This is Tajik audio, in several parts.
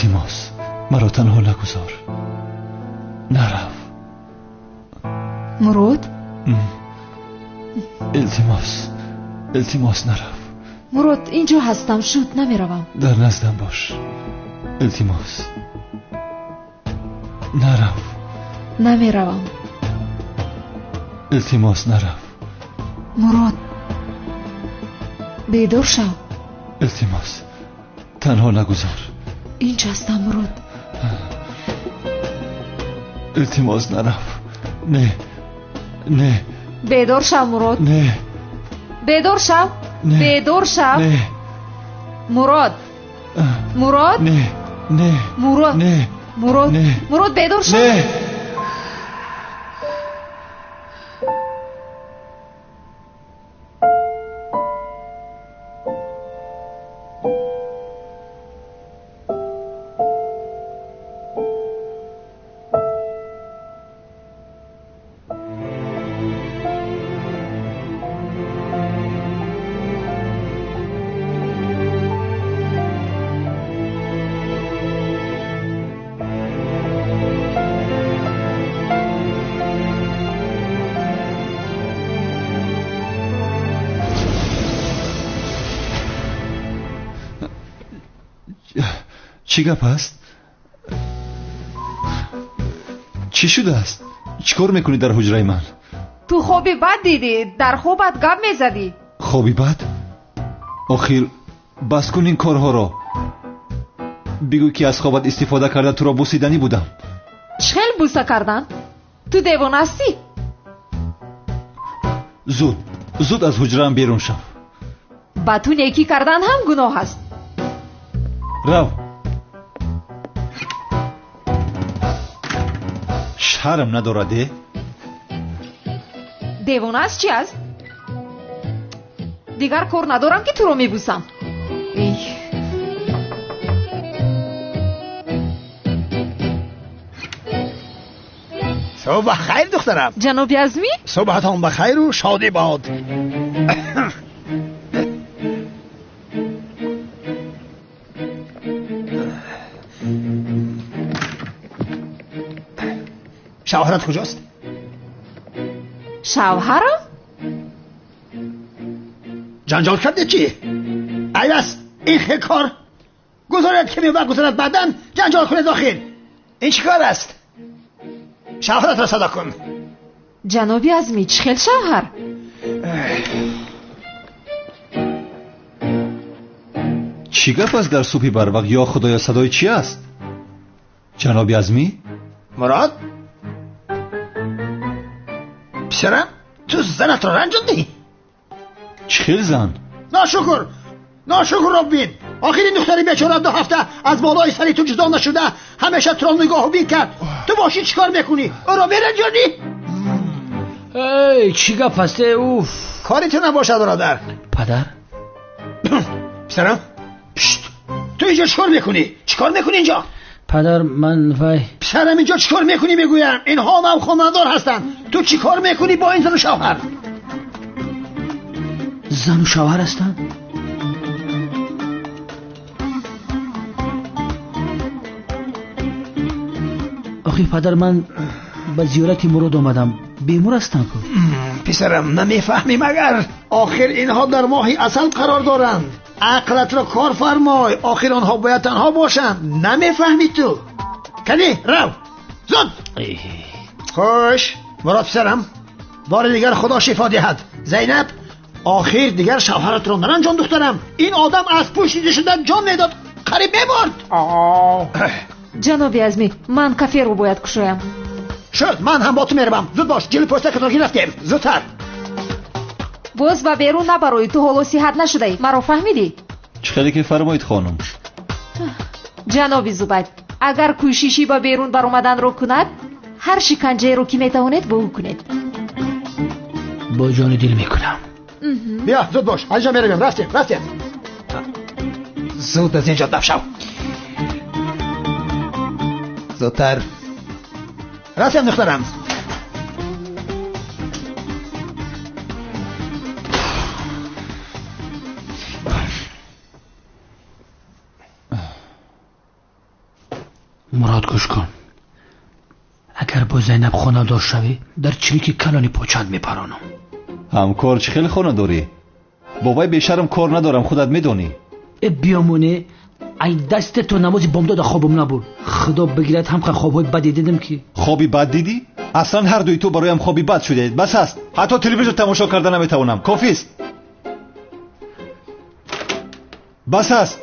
Илтимос, маро танҳо нагузор. Нарав. Мурод? Илтимос, илтимос нарав. Мурод, инҷо ҳастам, шуд, намеравам. Дар наздам бош. Илтимос. Нарав. Намеравам. Илтимос, нарав. Мурод, бедор шав. Илтимос, танҳо нагузор. Инҷо ҳастам, Мурод. Илтимос, нарав. Не, не. Бедор шав, Мурод. Не. Бедор шав. Не. Бедор шав. Не. Мурод. Мурод. Не, не. Мурод. Не. Мурод. Не. Мурод, бедор шав. Не. Чӣ гап аст? Чӣ шудааст? Чӣ кор мекунӣ дар ҳуҷраи ман? Ту хоби бад дидӣ, дар хобат гап мезадӣ. Хоби бад? Охир бас кун ин корҳоро. Бигӯ ки аз хобат истифода карда туро бусиданӣ будам. Чӣ хел буса кардан? Ту девона ҳастӣ? Зуд, зуд аз ҳуҷраам берун шав. Ба ту некӣ кардан ҳам гуноҳ аст. Рав. Шарм надорад, э? Девона аст чи аст? Дигар кор надорам ки туро мебусам. Эй. Субҳ бахайр, духтарам. Ҷаноби Азмӣ? Субҳатон бахайру шодӣ бод. Шавҳарат куҷост? Шавҳарам? Ҷанҷол кардед чӣ? Айб аст ин хел кор. Гузоред каме вақт гузарад, баъдан ҷанҷол кунед. Охир ин чӣ кор аст? Шавҳаратро садо кун. Ҷаноби Азмӣ, чӣ хел шавҳар? Чӣ гап аст дар субҳи барвақт? Ё худоё, садои чӣ аст? Ҷаноби Азмӣ? Мурод? Писарам, ту занатро ранҷондӣ? Чӣ хел зан? Ношукр, ношукрро бин. Охир ин духтари бечора 2 ҳафта аз болои сари ту ҷудо нашуда, ҳамеша туро нигоҳу бин кард. Ту бошӣ чӣ кор мекунӣ? Ӯро меранҷонӣ? Эй, чӣ гап аст? Уф! Кори ту набошад, бародар. Падар? Писарам, пшт! Ту инҷо чӣ кор мекунӣ? Чӣ кор мекунӣ инҷо? Падар, ман вай. Писарам, инҷо чӣ кор мекунӣ мегӯям? Инҳо ҳам хонадор ҳастанд. Ту чӣ кор мекунӣ бо ин зану шавҳар? Зану шавҳар ҳастанд? Охир падар, ман ба зиёрати Мурод омадам. Бемор ҳастам ку. Писарам, намефаҳмӣ магар? Охир инҳо дар моҳи асал қарор доранд. Ақлатро кор фармой. Охир онҳо бояд танҳо бошанд. Намефаҳмӣ ту? Кани, рав. Зуд. Хуш, Мурод писарам, бори дигар худо шифо диҳад. Зайнаб, охир дигар шавҳаратро наранҷон, духтарам. Ин одам аз пушти шуда ҷон медод, қариб мемурд. Ҷаноби Азмӣ, ман каферо бояд кушоям. Шуд, ман ҳам бо ту меравам. Зуд бош, ҷилу пӯстакатро гирифтем. Зудтар. Боз ба берун набароӣ, ту ҳоло сиҳат нашудаӣ. Маро фаҳмидӣ? Чӣ хеле ки фармоед, хонум. Ҷаноби Зубайд, агар кӯшиши ба берун баромаданро кунад, ҳар шиканҷаеро ки метавонед бо ӯ кунед. Бо ҷони дил мекунам. Биё, зуд бош, аз инҷо меравем. Рафтем, рафтем. Зуд аз инҷо даф шав. Зудтар. Рафтем, духтарам. Мурод, гӯш кун, агар бо Зайнаб хонадор шавӣ, дар чирики калони почаат мепаронам. Ҳамкор, чӣ хеле хонадорӣ? Бо вай бешарм кор надорам, худат медонӣ. Э, биёмоне, ай дасте то намози бомдода хобам набуд. Худо бигирад, ҳамқа хобҳои баде дидам ки. Хоби бад дидӣ? Аслан ҳар дуи ту бароям хоби бад шудаед. Бас аст, ҳатто телевизор тамошо карда наметавонам. Кофист, бас аст.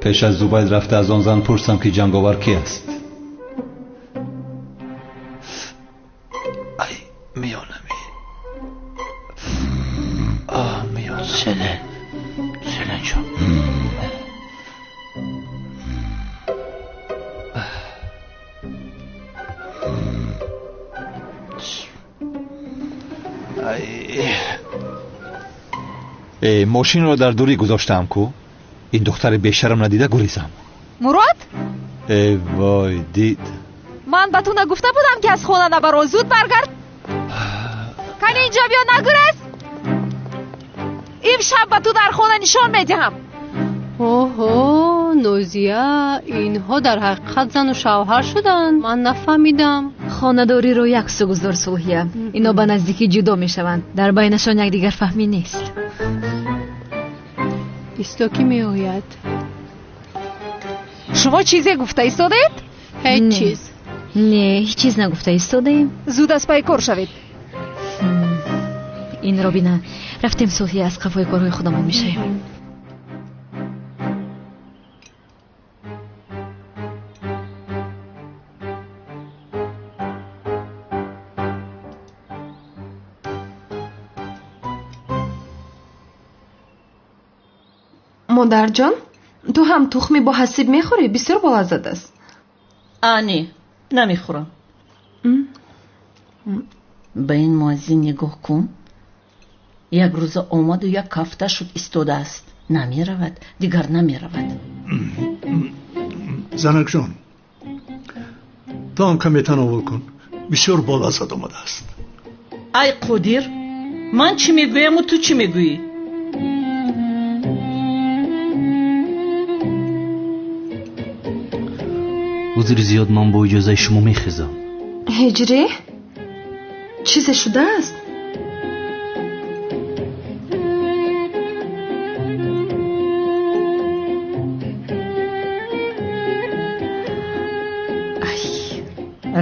Пеш аз Зубайд рафта аз он зан пурсам ки ҷанговар ки аст. Ай, миёнами. Оҳ, миёнам. Селен, Селен ҷон. Ай. Э, мошинро дар дурӣ гузоштаам ку? Ин духтари бешарм надида гурезам. Мурод? Э, вой, дид. Ман ба ту нагуфта будам, ки аз хона набаро. Зуд баргард. Кани инҷо биё, нагурез. Имшаб ба ту дар хона нишон медиҳам. Оҳо, Нозия, инҳо дар ҳақиқат зану шавҳар шуданд. Ман нафаҳмидам. Хонадориро як су гузор, Сулҳия. Ино ба наздикӣ ҷудо мешаванд. Дар байнашон якдигарфаҳмӣ нест. Исто ки меояд. Шумо чизе гуфта истодаед? Ҳеҷ чиз. Не, ҳеҷ чиз нагуфта истодаем. Зуд аз пайи кор шавед. Инро бина. Рафтем, Сулҳия, аз қафои корҳои худамон мешавем. Модарҷон, ту ҳам тухми бо ҳасиб мехӯрӣ? Бисёр болаззат аст. А, не, намехӯрам. Ба ин муаззин нигоҳ кун. Як рӯза омаду як ҳафта шуд истодааст. Намеравад, дигар намеравад. Занакҷон, ту ҳам каме тановул кун. Бисёр болаззат омадааст. Ай Қодир, ман чӣ мегӯяму ту чӣ мегӯӣ? Узри зиёд, ман бо иҷозаи шумо мехезам. Ҳиҷрӣ? Чизе шудааст?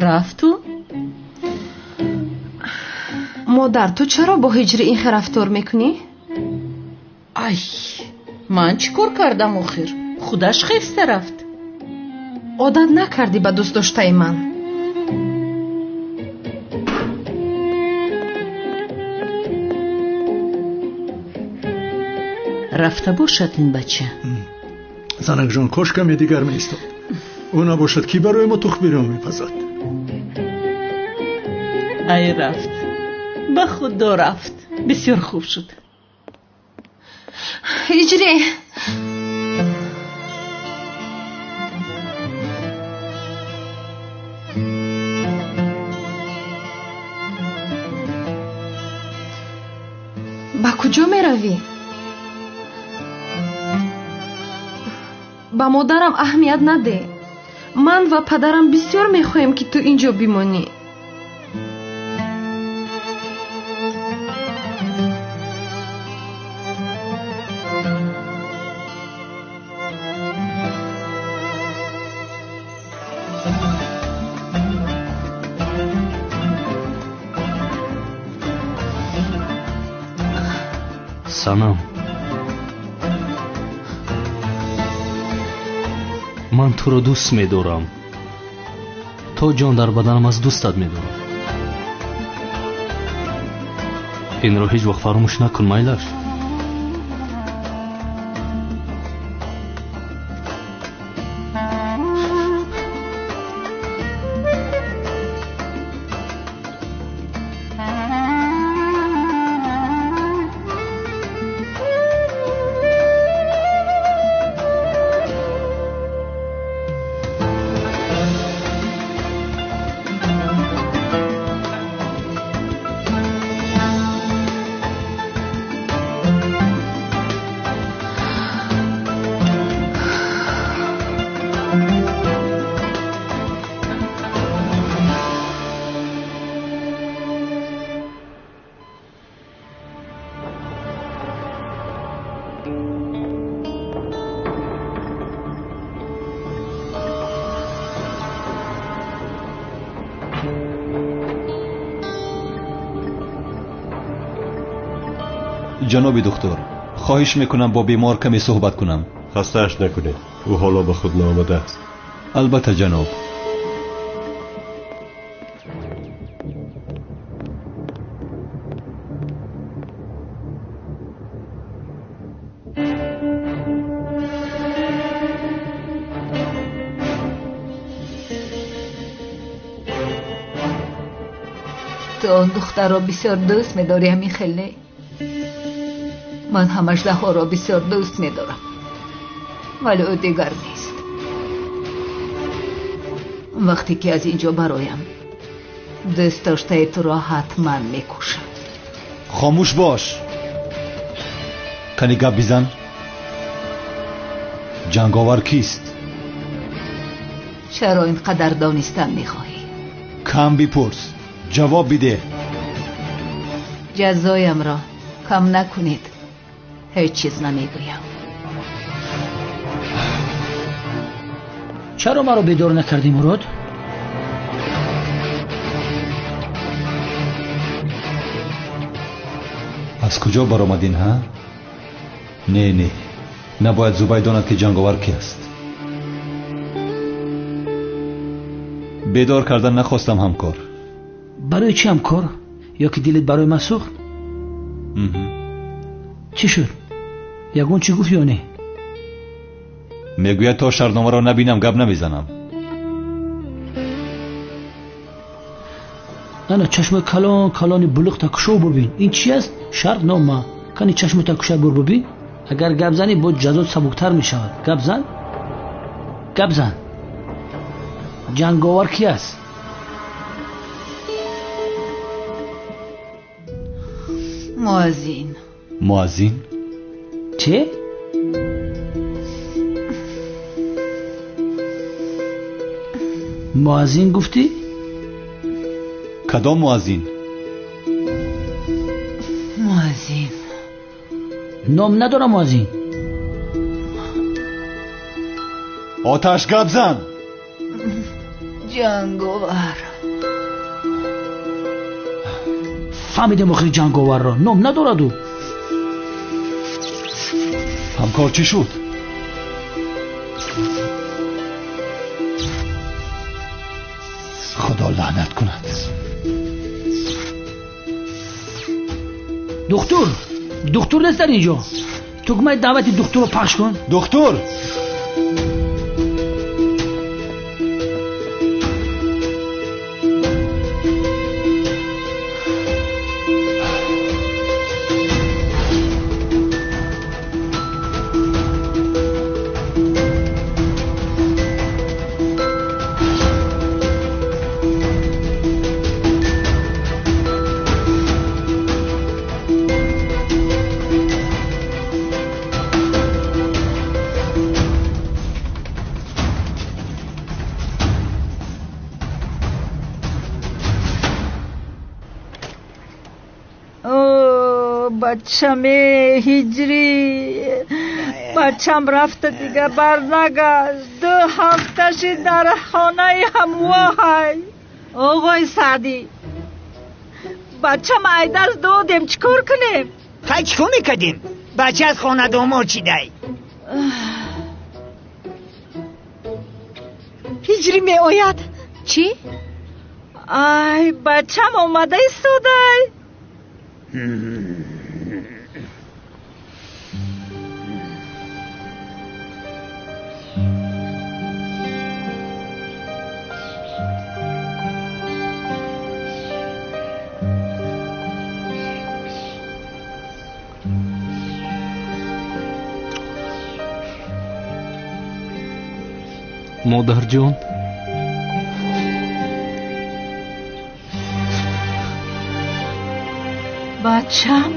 Рафту? Модар, ту чаро бо Ҳиҷрӣ ин хел рафтор мекунӣ? Ай, ман чӣ кор кардам охир? Худаш хеста рафт. Одат накардӣ ба дӯстдоштаи ман. Рафта бошад ин бача. Занакҷон, кош каме дигар меистод. Ӯ набошад, кӣ барои мо тухмиро мепазад? Ай, рафт, ба худо рафт. Бисёр хуб шуд. Ҳиҷрӣ! Ба куҷо меравӣ? Ба модарам аҳамият надеҳ. Ман ва падарам бисёр мехоҳем, ки ту ин ҷо бимонӣ. Санам, ман туро дӯст медорам. То ҷон дар баданам аз дӯстат медорам. Инро ҳеҷ вақт фаромӯш накун, майлаш. Ҷаноби духтур, хоҳиш мекунам бо бемор каме суҳбат кунам. Хастааш накунед, ӯ ҳоло ба худ наомадааст. Албатта ҷаноб. Ту он духтарро бисёр дӯст медорӣ, ҳамин хел не? Ман ҳам аждаҳоро бисёр дӯст медорам, вале ӯ дигар нест. Вақте ки аз ин ҷо бароям, дӯст доштаи туро ҳатман мекушам. Хомӯш бош. Кани гап бизан. Ҷанговар кист? Чаро ин қадар донистан мехоҳӣ? Кам бипурс, ҷавоб бидеҳ. Ҷазоямро кам накунед, ҳеҷ чиз намегӯям. Чаро маро бедор накардӣ, Мурод? Аз куҷо баромадин, ҳа? Не, не, набояд Зубай донад, ки ҷанговар ки аст. Бедор кардан нахостам, ҳамкор. Барои чӣ ҳамкор? Ё ки дилат барои ман сӯхт? Чӣ шуд? Ягон чӣ гуфт ё не? Мегӯяд то шартномаро набинам гап намезанам. Ана чашмои калон калони булуқта кушо бубин. Ин чи аст? Шартнома. Кани чашмота куша бур бубин. Агар гап занӣ, боз ҷазот сабуктар мешавад. Гап зан, гап зан. Ҷанговар ки аст? Муаззин. Муаззин? Чӣ? Муаззин гуфтӣ? Кадом муаззин? Муаззин. Ном надорам муаззин. Оташ, гап зан. Ҷанговар. Фаҳмидем охири ҷанговарро. Ном надорад ӯ. Ҳамкор, чӣ шуд? Худо лаънат кунад. Духтур, духтур нест дар ин ҷо. Тугмаи даъвати духтурро пахш кун. Духтур! Бачаме ҳиҷрӣ, бачам рафта, дига барнагашт. 2 ҳафта шид дар хонаи ҳамвоҳай. Оғои Саъдӣ, бачам айдаст додем, чӣ кор кунем? Хай, чӣ кор мекардем? Бача аз хонадомод шидай. Ҳиҷрӣ меояд. Чӣ? Ай, бачам омада истодай. Модарҷон, бачам,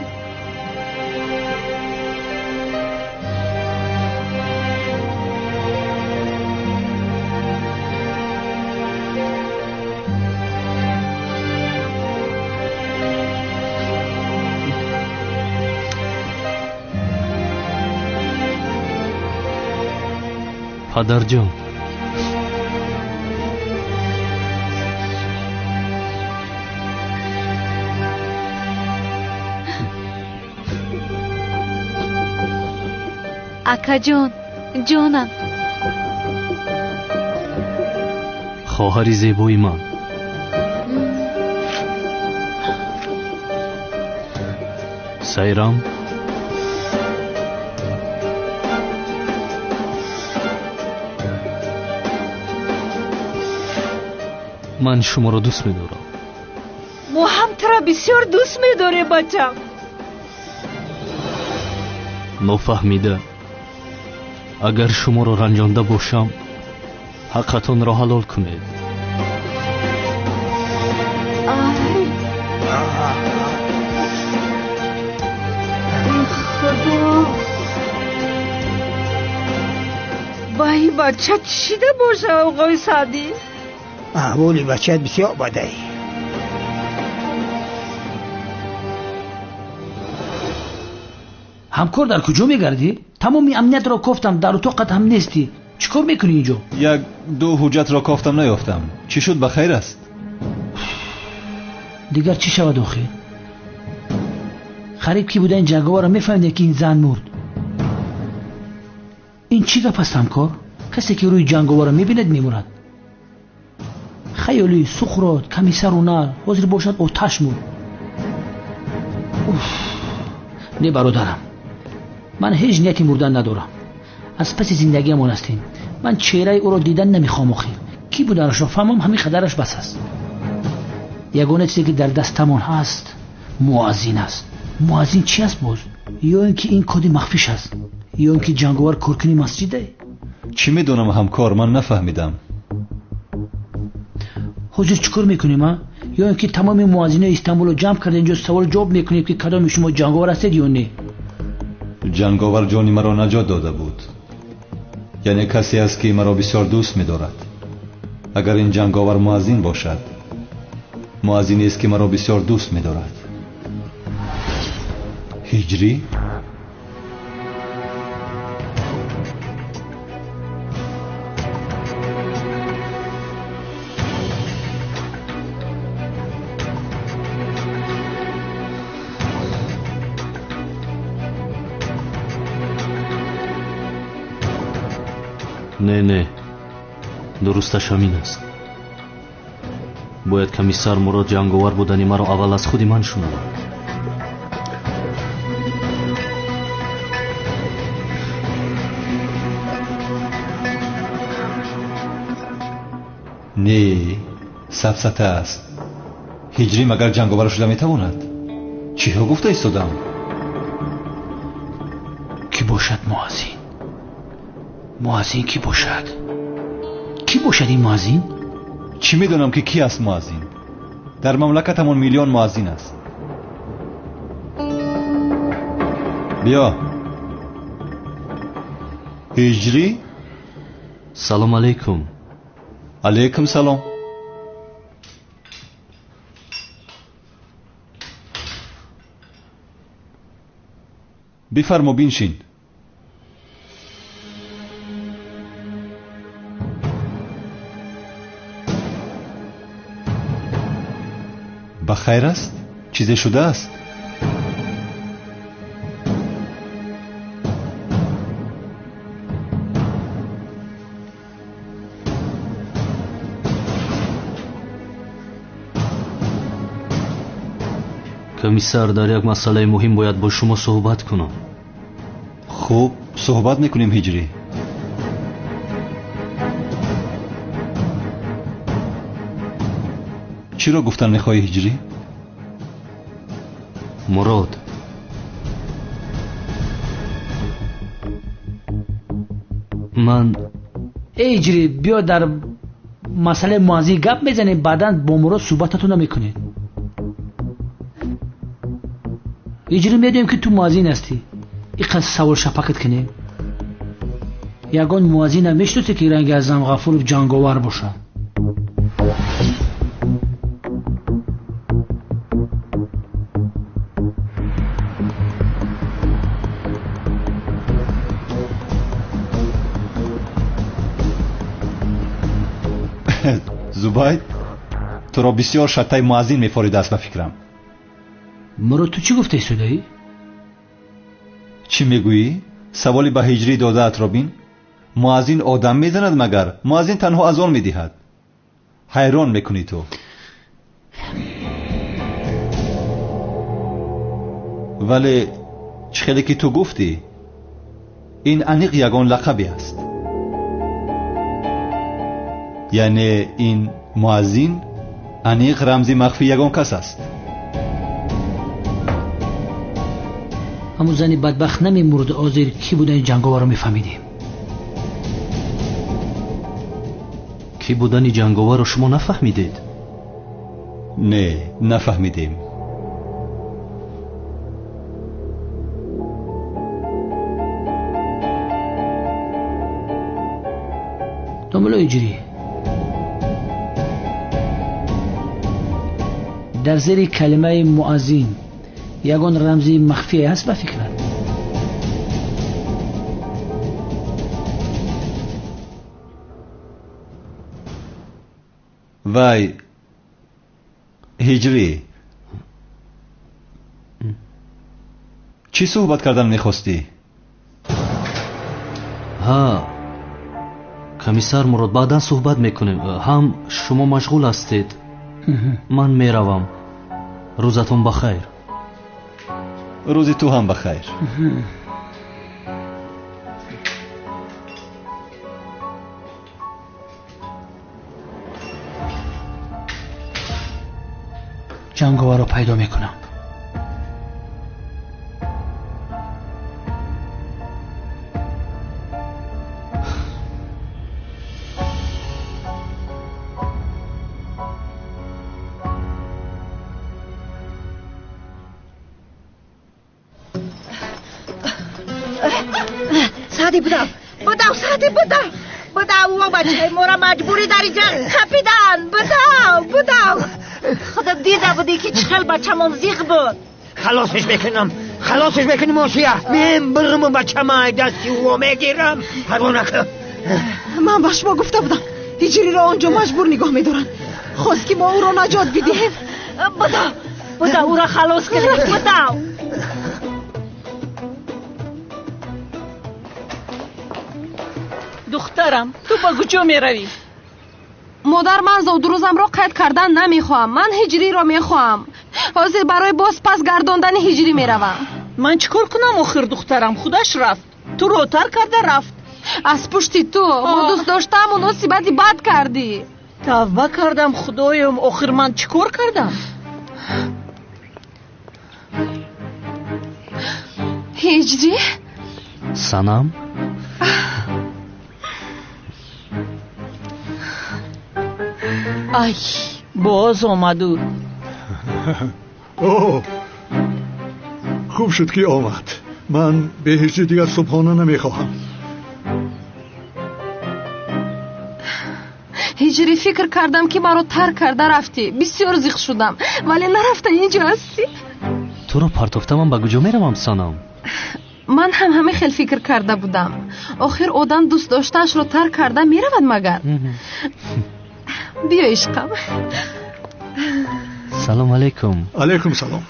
Падарҷон, акаҷон, ҷонам, хоҳари зебои ман. Сайрам, ман шуморо дӯст медорам. Мо ҳам туро бисёр дӯст медорем, бачам. Нофаҳмида агар шуморо ранҷонда бошам, ҳаққатонро ҳалол кунед. Худо, ба ин бача чӣ шида боша, оғои Саъдӣ? Аҳволи бачаат бисёр бадай. Ҳамкор, дар куҷо мегардӣ? Тамоми амниятро кофтам, дар утоқат ҳам нестӣ. Чӣ кор мекунӣ инҷо? Як ду ҳуҷҷатро кофтам, наёфтам. Чӣ шуд, ба хайр аст? Дигар чӣ шавад охир? Қариб ки будани ҷанговарро мефаҳмидем, ки ин зан мурд. Ин чӣ гап аст, ҳамкор? Касе ки рӯи ҷанговарро мебинад, мемурад. Хаёлӣ, Суқрот, комиссару нар, ҳозир бошад оташ мурд. Не, бародарам, ман ҳеҷ нияти мурдан надорам. Аз паси зиндагиамон ҳастем. Ман чеҳраи ӯро дидан намехоҳам охир. Кӣ буданашро фаҳмам, ҳамин қадараш бас аст. Ягона чизе ки дар дастамон ҳаст, муаззин аст. Муаззин чӣ аст боз? Ё ин ки ин коди махфиш аст, ё ин ки ҷанговар коркуни масҷиде? Чӣ медонам, ҳамкор, ман нафаҳмидам. Ҳозир чӣ кор мекунем, а? Ё ин ки тамоми муаззинои Истанбулро ҷамъ карда инҷо савол ҷавоб мекунем, ки кадоми шумо ҷанговар ҳастед ё не? Ҷанговар ҷони маро наҷот дода буд. Яъне касе аст, ки маро бисёр дӯст медорад. Агар ин ҷанговар муаззин бошад, муаззинест, ки маро бисёр дӯст медорад. Ҳиҷрӣ? Не, не, дурусташ ҳамин аст. Бояд комиссар Мурод ҷанговар будани маро аввал аз худи ман шунавад. Не, сафсата аст. Ҳиҷрӣ магар ҷанговар шуда метавонад? Чиҳо гуфта истодам? Кӣ бошад муаззин? Муаззин кӣ бошад? Кӣ бошад ин муаззин? Чӣ медонам, ки кӣ аст муаззин? Дар мамлакатамон миллион муаззин аст. Биё, ҳиҷрӣ. Салом алейкум. Алейкум салом. Бифармо, биншин. Ба хайр аст? Чизе шудааст? Комиссар, дар як масъалаи муҳим бояд бо шумо суҳбат кунам. Хуб, суҳбат мекунем, ҳиҷрӣ. Чиро гуфтан мехоҳӣ, ҳиҷрӣ? Мурод, ман эй ҳиҷрӣ, биё дар масъалаи муаззин гап мезанем, баъдан бо Мурод суҳбататон намекунед. Ҳиҷрӣ, медонем, ки ту муаззин ҳастӣ. Иқадр савол шапакат кунем. Ягон муаззинам мешиносӣ, ки ранги Азам Ғафуров ҷанговар бошад? Зубайд, туро бисёр шаттаи муаззин мефоридааст ба фикрам. Маро ту чӣ гуфта истодаӣ? Чӣ мегӯӣ? Саволи ба ҳиҷрӣ додаатро бин. Муаззин одам мезанад магар? Муаззин танҳо азон медиҳад. Ҳайрон мекунӣ ту. Вале чӣ хеле ки ту гуфтӣ, ин аниқ ягон лақабе аст. Яъне ин муаззин аниқ рамзи махфии ягон кас аст. Ҳамун зани бадбахт намемурд, ҳозир кӣ будани ҷанговарро мефаҳмидем. Кӣ будани ҷанговарро шумо нафаҳмидед? Не, нафаҳмидем. Домулло Ҳиҷрӣ, дар зери калимаи муаззин ягон рамзи махфие ҳаст ба фикрат? Вай ҳиҷрӣ, чӣ суҳбат кардан мехостӣ? Ҳа, комиссар Мурод, баъдан суҳбат мекунем. Ҳам шумо машғул ҳастед. Ман меравам. Рӯзатон ба хайр. Рӯзи ту ҳам ба хайр. Ҷанговарро пайдо мекунам. Сади будав, будав, сади будав, будав, о бачаи моро маҷбурӣ дар инҷа қапидан, будав, будав. Худо дида будӣ ки чӣ хел бачамон зиқ буд. Халосиш мекунам, халосиш мекунам, Осия. Мен бирму бачама дасти ӯ мегирам. Парво накун. Ман ба шумо гуфта будам, ҳиҷриро он ҷо маҷбур нигоҳ медоранд. Хост ки мо ӯро наҷот бидиҳем. Будав, будав, ӯро халос кунем, будав. Духтарам, ту ба куҷо меравӣ? Модар, ман зодрӯзамро қайд кардан намехоҳам. Ман ҳиҷриро мехоҳам. Ҳозир барои боз пас гардондани ҳиҷрӣ меравам. Ман чӣ кор кунам охир, духтарам? Худаш рафт. Туро тар карда рафт. Аз пушти ту бо дӯст доштаам муносибати бад кардӣ. Тавба кардам, худоём, охир ман чӣ кор кардам? Ҳиҷрӣ? Санам? Ай, боз омаду. О, хуб шуд ки омад. Ман бе ҳиҷрӣ дигар субҳона намехоҳам. Ҳиҷрӣ, фикр кардам ки маро тарк карда рафтӣ. Бисёр зиқ шудам, вале нарафта инҷо ҳастӣ. Туро партофта ман ба куҷо меравам, Санам? Ман ҳам ҳамин хел фикр карда будам. Охир одам дӯст доштаашро тарк карда меравад магар? Биё ишқам. Салом алейкум. Алейкум салом.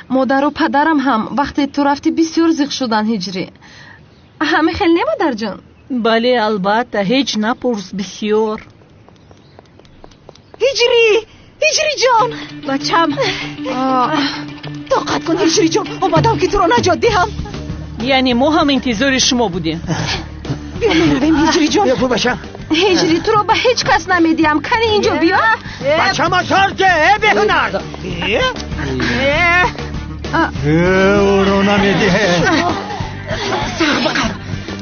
Модару падарам ҳам вақте ту рафтӣ бисёр зиқ шуданд, ҳиҷрӣ. Ҳамин хел не, модарҷон? Бале, албатта, ҳеҷ напурс, бисёр. Ҳиҷрӣ, ҳиҷриҷон. Бачам. Тоқат кун, ҳиҷриҷон, омадам ки туро наҷот диҳам. Яъне мо ҳам интизори шумо будем. Биё меравем, ҳиҷриҷон. Биё бачам. Ҳиҷрӣ, туро ба ҳеҷ кас намедиҳам. Кани инҷо биё. Бачама сарде, э беҳунар. Ӯро намедиҳе. Сағ биқаб.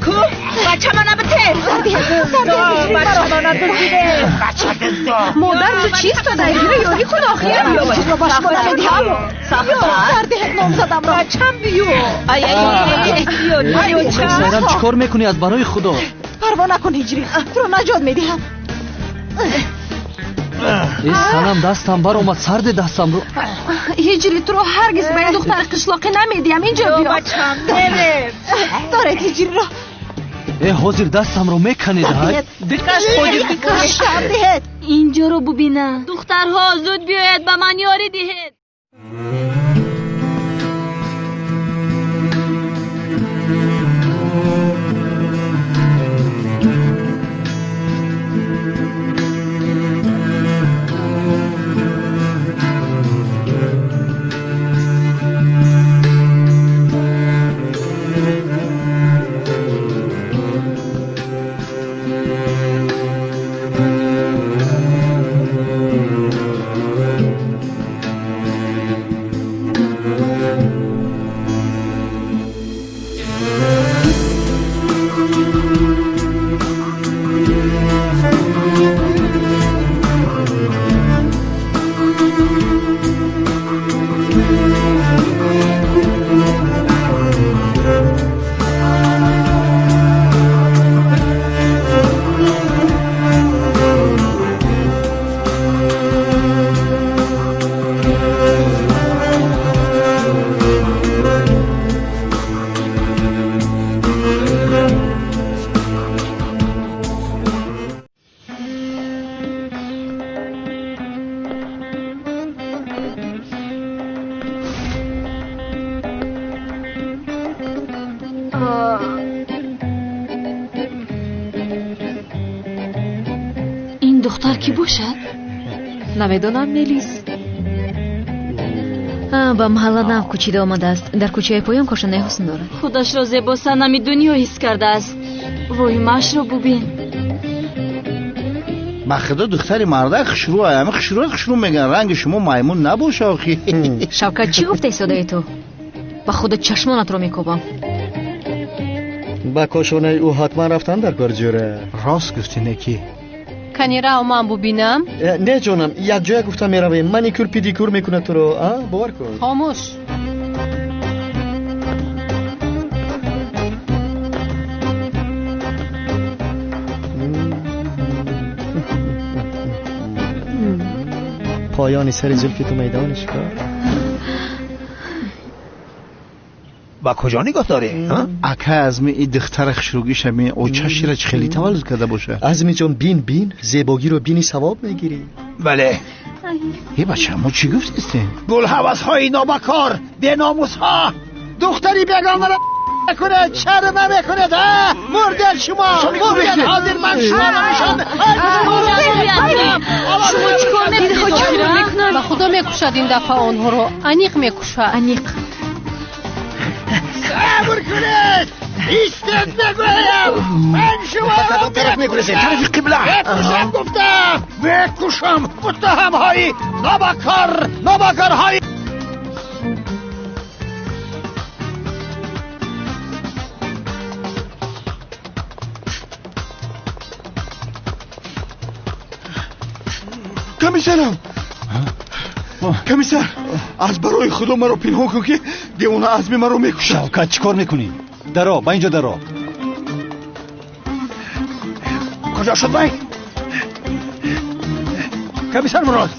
Ку, бачама набите. Бачама надуздиде. Бача дуздо. Модар, ту чӣ истодаӣ? Биё ёрӣ кун охир. Туро ба шумо намедиҳам. Сардиҳед номзадамро. Бачам биё. Ай, ай, биё, биё. Сайрам, чӣ кор мекунӣ аз барои Худо? Парво накун, ҳиҷрӣ, туро наҷот медиҳам. Э, Санам, дастам баромад, сарде дастамро. Ҳиҷрӣ, туро ҳаргиз ба ин духтари қишлоқӣ намедиҳам. Инҷо биё. Бачам, мерем. Доред ҳиҷриро. Э, ҳозир дастамро меканед, ҳай. Бикаш, ҳозир бикаш. Сардиҳед. Инҷоро бубина. Духтарҳо, зуд биёед, ба ман ёрӣ диҳед. Ин духтар кӣ бошад? Намедонам, Мелис. Ба маҳалла нав кӯчида омадааст. Дар кӯчаи поён кошонаи ҳусн дорад. Худашро зебо санами дунё ҳис кардааст. Воҳимаашро бубин. Ба худо духтари мардак хушрӯ, ами хушрӯ хушрӯ мегӯянд. Ранги шумо маймун набоша охи. Шавкат, чӣ гуфта истодаи ту? Ба худо чашмонатро мекобам. Ба кошонаи ӯ ҳатман рафтан дар кор ҷӯра. Рост гуфтӣ, неки. Канирав ман бубинам? Не ҷонам, якҷоя гуфта меравем. Маникюр педикюр мекунад туро, а? Бовар кун. Хомӯш. Поёни сари зулфи ту майдони шикор. Ба куҷо нигоҳ дорӣ? Ака Азми, ин духтара хушрӯгиша ми очашира чӣ хеле таваллуд карда боша? Азми ҷон, бин, бин, зебогиро бини савоб мегирӣ. Бале. Е бача, мо чӣ гуфтистем? Гулҳавасҳои нобакор, беномусҳо, духтари бегонаро кунед, шарм намекунед, а? Мурдед шумо, мурдед, ҳозир ман шуморо нишон. Шумо чӣ кор мекунед? Ба худо мекушад ин дафъа онҳоро, аниқ мекушад. Аниқ. Сабр кунед! Истед мегӯям! Ман шуморо тараф мекунед, тарафи қибла. Мекушам гуфтам! Мекушам! Муттаҳамҳои нобакор, нобакорҳои Комиссарам! Комиссар, аз барои худо маро пинҳон кун, ки девона Азми маро мекушад. Шавкат, чӣ кор мекунӣ? Даро, ба инҷо даро. Куҷо шуд вай? Комиссар Мурод,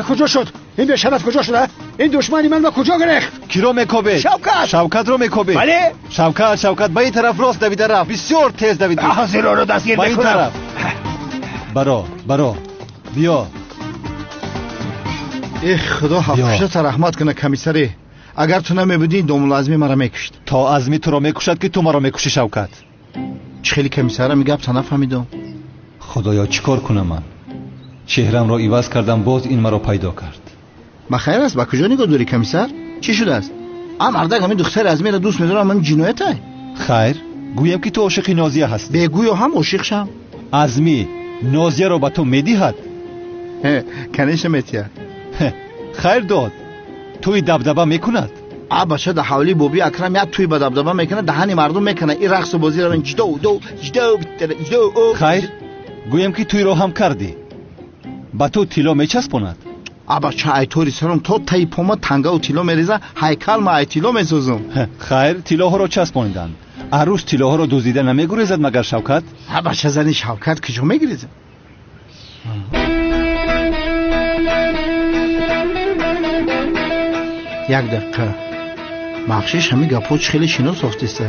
куҷо шуд? Ин бешараф куҷо шуда? Ин душмани ман ба куҷо гирехт? Киро мекобед? Шавкат! Шавкатро мекобед? Бале. Шавкат, Шавкат ба ин тараф рост давида рафт. Бисёр тез давид. Ҳозир ӯро дастгир Ба ин мекунам. тараф. Баро, баро. Биё. Эх, худо ҳафтушата раҳмат куна, комиссаре. Агар ту намебудӣ, домула Азми маро мекушт. То Азми туро мекушад, ки ту маро мекушӣ, Шавкат. Чӣ хеле комиссарам гапта нафаҳмидам. Худоё, чӣ кор кунам ман? Чеҳрамро иваз кардам, боз ин маро пайдо кард. Ба хайр аст, ба куҷо нигоҳ дорӣ, комиссар? Чӣ шудааст? А мардак ҳамин духтари Азмиро дӯст медорам, ҳамин ҷиноятай? Хайр, гӯям ки ту ошиқи Нозия ҳастӣ. Бегӯё ҳам ошиқ шам. Азмӣ Нозияро ба ту медиҳад? Конечно метиҳад. Хайр дод. Тӯи дабдаба мекунад? А бача, дар ҳавлии боби Акрам як тӯи ба дабдаба мекунад, даҳани мардум мекунад. Ин рақсу бозиро ҷдо до ҷдо ҷдо. Хайр, гӯям ки тӯйро ҳам кардӣ. Ба ту тилло мечаспонад? А бача, айтори саром то таи пома тангаву тилло мереза, ҳайкал ма ай тилло месозум. Хайр, тиллоҳоро часпониданд. Арӯс тиллоҳоро дуздида намегурезад магар, Шавкат? А бача, зани Шавкат куҷо мегирезад? Як дақиқа. Бахшиш, ҳамин гапҳо чӣ хеле шинос софтиста.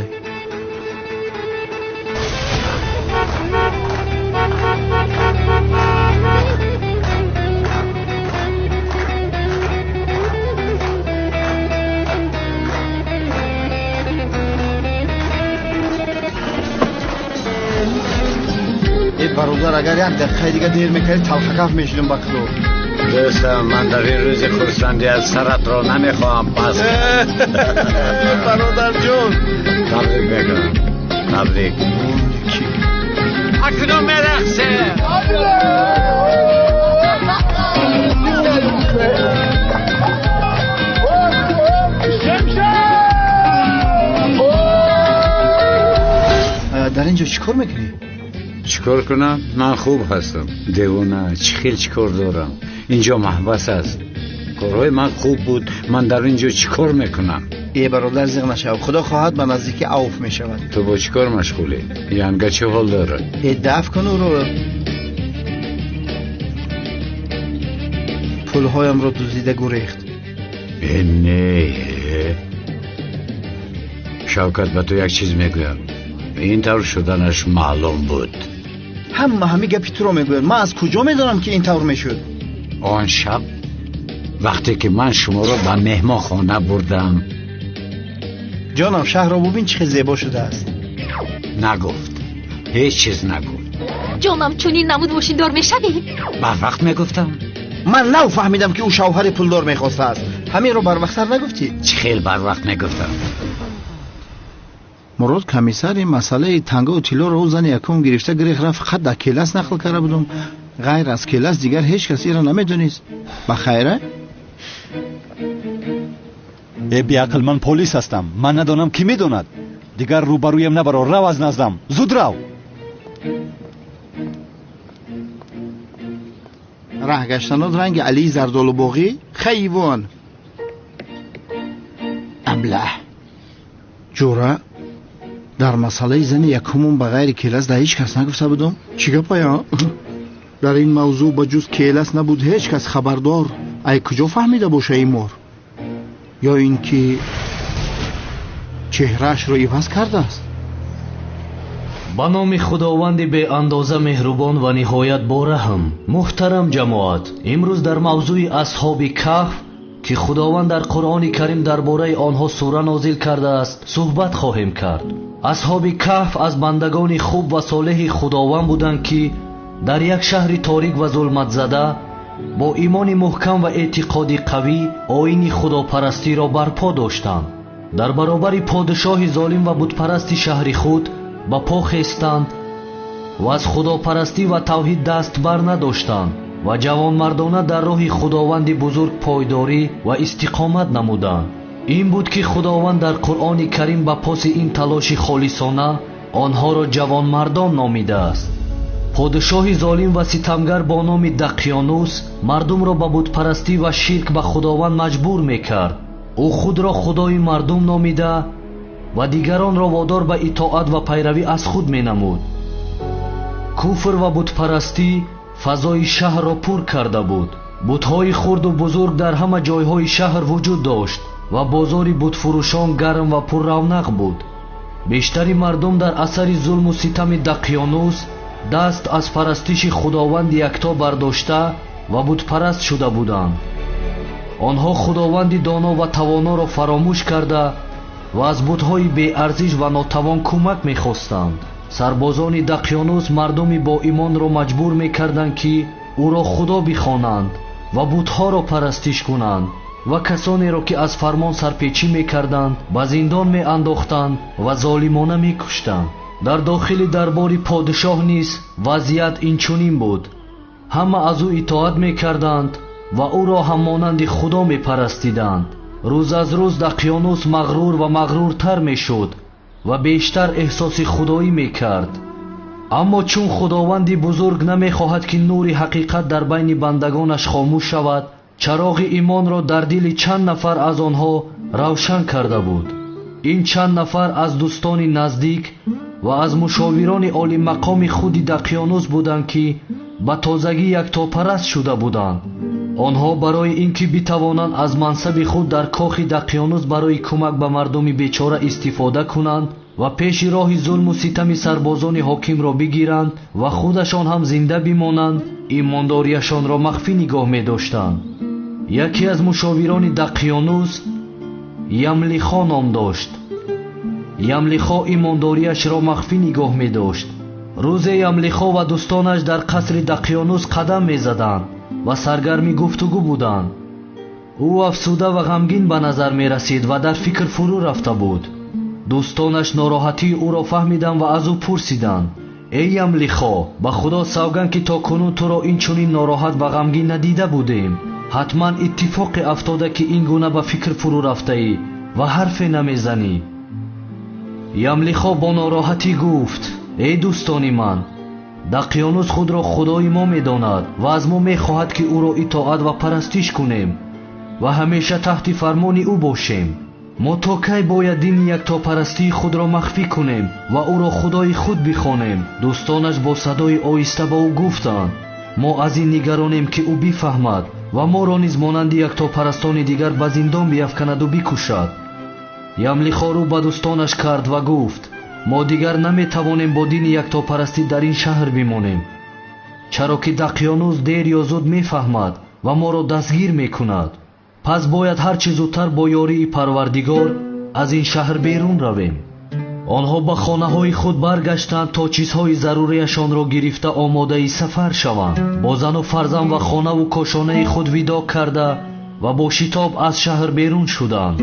Бародар, агар як дақиқаи дига дер мекардӣ, талхакаф мешудам ба худо. Дӯстам, ман дар ин рӯзи хурсандӣ аз саратро намехоҳам пас. Бародарҷон, табрик мекунам, табрик. Акнун мерақсем. Дар ин ҷо чӣ кор мекунӣ? Чӣ кор кунам? Ман хуб ҳастам. Девона, чӣ хел чӣ кор дорам? Инҷо маҳбас аст. Корҳои ман хуб буд. Ман дар ин ҷо чӣ кор мекунам? Э бародар, зиқ нашав. Худо хоҳад ба наздикӣ авф мешавад. Ту бо чӣ кор машғулӣ? Янга чӣ ҳол дорад? Э даф кун ӯро. Пулҳоямро дуздида гурехт. Э не. Шавкат, ба ту як чиз мегӯям. Ин тавр шуданаш маълум буд. Ҳама ҳамин гапи туро мегӯяд. Ман аз куҷо медонам, ки ин тавр мешуд? Он шаб вақте ки ман шуморо ба меҳмонхона бурдам. Ҷонам, шаҳрро бубин, чӣ хел зебо шудааст. Нагуфт, ҳеҷ чиз нагуфт. Ҷонам, чунин намуд мошиндор мешавӣ? Барвақт мегуфтам. Ман нав фаҳмидам, ки ӯ шавҳари пулдор мехостааст. Ҳаминро барвақттар нагуфтӣ? Чӣ хел барвақт мегуфтам? Мурод комиссар ин масъалаи тангаву тиллоро ӯ зани якум гирифта гирехт рафт, фақат дар келас нақл карда будум. Ғайр аз келас дигар ҳеҷ кас инро намедонист. Ба хайра? Э беақл, ман полис ҳастам. Ман надонам, кӣ медонад. Дигар рӯбарӯям набаро, рав аз наздам. Зуд рав. Раҳ гаштанот ранги Алии Зардолубоғӣ? Хайвон. Аблаҳ. Ҷура, дар масъалаи зани якумум ба ғайри келас дар ҳеҷ кас нагуфта будум. Чӣ гапая? Дар ин мавзӯъ ба ҷуз келас набуд ҳеҷ кас хабардор. Ай куҷо фаҳмида боша ин мор? Ё ин ки чеҳраашро иваз кардааст? Ба номи Худованди беандоза меҳрубон ва ниҳоят бораҳм. Муҳтарам ҷамоат, имрӯз дар мавзӯи асҳоби каҳф, ки Худованд дар Қуръони Карим дар бораи онҳо сура нозил кардааст, суҳбат хоҳем кард. Асҳоби каҳф аз бандагони хуб ва солеҳи Худованд буданд, ки дар як шаҳри торик ва зулматзада бо имони муҳкам ва эътиқоди қавӣ оини худопарастиро барпо доштанд. Дар баробари подшоҳи золим ва бутпарасти шаҳри худ ба по хестанд ва аз худопарастӣ ва тавҳид даст бар надоштанд ва ҷавонмардона дар роҳи Худованди бузург пойдорӣ ва истиқомат намуданд. Ин буд, ки Худованд дар Қуръони Карим ба поси ин талоши холисона онҳоро ҷавонмардон номидааст. Подшоҳи золим ва ситамгар бо номи Дақёнус мардумро ба бутпарастӣ ва ширк ба Худованд маҷбур мекард. Ӯ худро худои мардум номида ва дигаронро водор ба итоат ва пайравӣ аз худ менамуд. Куфр ва бутпарастӣ фазои шаҳрро пур карда буд. Бутҳои хурду бузург дар ҳама ҷойҳои шаҳр вуҷуд дошт ва бозори бутфурӯшон гарм ва пурравнақ буд. Бештари мардум дар асари зулму ситами Дақёнус даст аз парастиши Худованди якто бардошта ва бутпараст шуда буданд. Онҳо Худованди доно ва тавоноро фаромӯш карда ва аз бутҳои беарзиш ва нотавон кӯмак мехостанд. Сарбозони Дақёнус мардуми боимонро маҷбур мекарданд, ки ӯро худо бихонанд ва бутҳоро парастиш кунанд ва касонеро, ки аз фармон сарпечӣ мекарданд, ба зиндон меандохтанд ва золимона мекуштанд. Дар дохили дарбори подшоҳ низ вазъият инчунин буд. Ҳама аз ӯ итоат мекарданд ва ӯро ҳам монанди худо мепарастиданд. Рӯз аз рӯз Дақёнус мағрур ва мағруртар мешуд ва бештар эҳсоси худоӣ мекард. Аммо чун Худованди бузург намехоҳад, ки нури ҳақиқат дар байни бандагонаш хомӯш шавад, чароғи имонро дар дили чанд нафар аз онҳо равшан карда буд. Ин чанд нафар аз дӯстони наздик ва аз мушовирони олимақоми худи Дақёнус буданд, ки ба тозагӣ яктопараст шуда буданд. Онҳо барои ин ки битавонанд аз мансаби худ дар кохи Дақёнус барои кӯмак ба мардуми бечора истифода кунанд ва пеши роҳи зулму ситами сарбозони ҳокимро бигиранд ва худашон ҳам зинда бимонанд, имондорияшонро махфӣ нигоҳ медоштанд. Яке аз мушовирони Дақёнус Ямлихо ном дошт. Ямлихо имондориашро махфӣ нигоҳ медошт Рӯзе Ямлихо ва дӯстонаш дар қасри Дақиёнус қадам мезаданд ва саргарми гуфтугӯ буданд. Ӯ афсуда ва ғамгин ба назар мерасид ва дар фикр фурӯ рафта буд. Дӯстонаш нороҳатии ӯро фаҳмиданд ва аз ӯ пурсиданд: эй Ямлихо, ба Худо савганд, ки то кунун туро ин чунин нороҳат ва ғамгин надида будем. Ҳатман иттифоқе афтода, ки ин гуна ба фикр фурӯ рафтаӣ ва ҳарфе намезанӣ. Ямлихо бо нороҳатӣ гуфт: эй дӯстони ман, Дақиёнус худро худои мо медонад ва аз мо мехоҳад, ки ӯро итоат ва парастиш кунем ва ҳамеша таҳти фармони ӯ бошем. Мо то кай бояд дини яктопарастии худро махфӣ кунем ва ӯро худои худ бихонем? Дӯстонаш бо садои оҳиста ба ӯ гуфтанд: мо аз ин нигаронем, ки ӯ бифаҳмад ва моро низ монанди яктопарастони дигар ба зиндон биафканаду бикушад. Ямлихо рӯ ба дӯстонаш кард ва гуфт: мо дигар наметавонем бо дини яктопарастӣ дар ин шаҳр бимонем, чаро ки Дақиёнус дер ё зуд мефаҳмад ва моро дастгир мекунад. Пас бояд ҳарчи зудтар бо ёрии Парвардигор аз ин шаҳр берун равем. Онҳо ба хонаҳои худ баргаштанд то чизҳои зарурияшонро гирифта омодаи сафар шаванд. Бо зану фарзанд ва хонаву кошонаи худ видо карда ва бо шитоб аз шаҳр берун шуданд.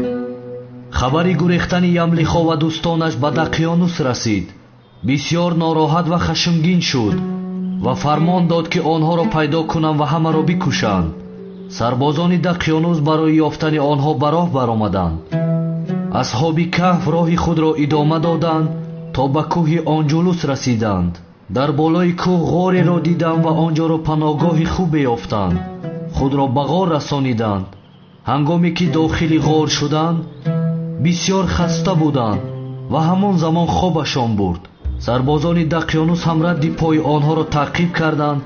Хабари гурехтани Ямлихо ва дӯстонаш ба Дақиёнус расид. Бисёр нороҳат ва хашмгин шуд ва фармон дод, ки онҳоро пайдо кунанд ва ҳамаро бикушанд. Сарбозони Дақиёнус барои ёфтани онҳо ба роҳ баромаданд. Асҳоби Каҳф роҳи худро идома доданд то ба кӯҳи Онҷулус расиданд. Дар болои кӯҳ ғореро диданд ва онҷоро паноҳгоҳи хубе ёфтанд. Худро ба ғор расониданд. Ҳангоме ки дохили ғор шуданд, бисёр хаста буданд ва ҳамон замон хобашон бурд. Сарбозони Дақиёнус ҳам радди пои онҳоро таъқиб карданд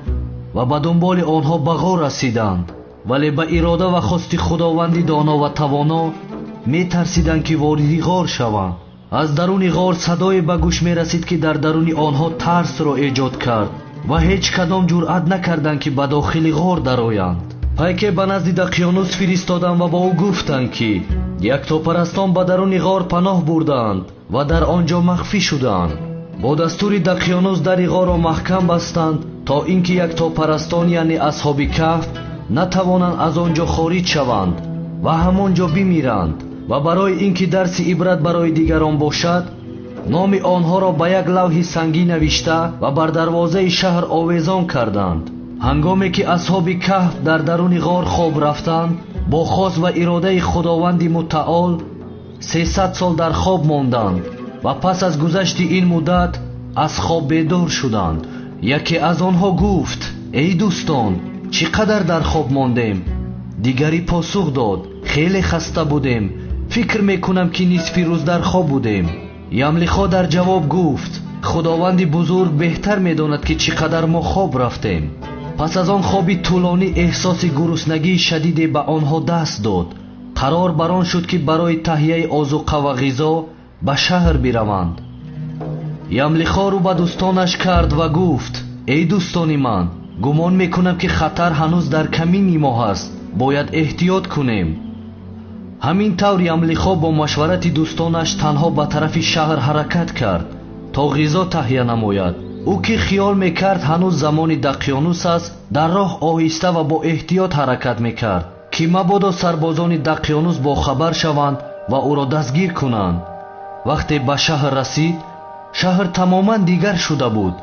ва ба дунболи онҳо ба ғор расиданд. Вале ба ирода ва хости Худованди доно ва тавоно метарсиданд, ки вориди ғор шаванд. Аз даруни ғор садое ба гӯш мерасид, ки дар даруни онҳо тарсро эҷод кард ва ҳеҷ кадом ҷуръат накарданд, ки ба дохили ғор дароянд. Пайке ба назди Дақиёнус фиристоданд ва ба ӯ гуфтанд, ки яктопарастон ба даруни ғор паноҳ бурдаанд ва дар он ҷо махфӣ шудаанд. Бо дастури Дақиёнус дари ғорро маҳкам бастанд, то ин ки яктопарастон, яъне асҳоби Каҳф, натавонанд аз он ҷо хориҷ шаванд ва ҳамон ҷо бимиранд. Ва барои ин ки дарси ибрат барои дигарон бошад, номи онҳоро ба як лавҳи сангӣ навишта ва бар дарвозаи шаҳр овезон карданд. Ҳангоме ки асҳоби Каҳф дар даруни ғор хоб рафтанд, бо хос ва иродаи Худованди мутаол 300 сол дар хоб монданд ва пас аз гузашти ин муддат аз хоб бедор шуданд. Яке аз онҳо гуфт: эй дӯстон, чӣ қадар дар хоб мондем? Дигари посух дод: хеле хаста будем, фикр мекунам, ки нисфи рӯз дар хоб будем. Ямлихо дар ҷавоб гуфт: Худованди бузург беҳтар медонад, ки чӣ қадар мо хоб рафтем. Пас аз он хоби тӯлонӣ эҳсоси гуруснагии шадиде ба онҳо даст дод. Қарор бар он шуд, ки барои таҳияи озуқа ва ғизо ба шаҳр бираванд. Ямлихо рӯ ба дӯстонаш кард ва гуфт: эй дӯстони ман, гумон мекунам, ки хатар ҳанӯз дар камини мо ҳаст, бояд эҳтиёт кунем. Ҳамин тавр Ямлихо бо машварати дӯстонаш танҳо ба тарафи шаҳр ҳаракат кард то ғизо таҳия намояд. Ӯ ки хиёл мекард ҳанӯз замони Дақиёнус аст, дар роҳ оҳиста ва бо эҳтиёт ҳаракат мекард, ки мабодо сарбозони Дақиёнус бохабар шаванд ва ӯро дастгир кунанд. Вақте ба шаҳр расид, шаҳр тамоман дигар шуда буд.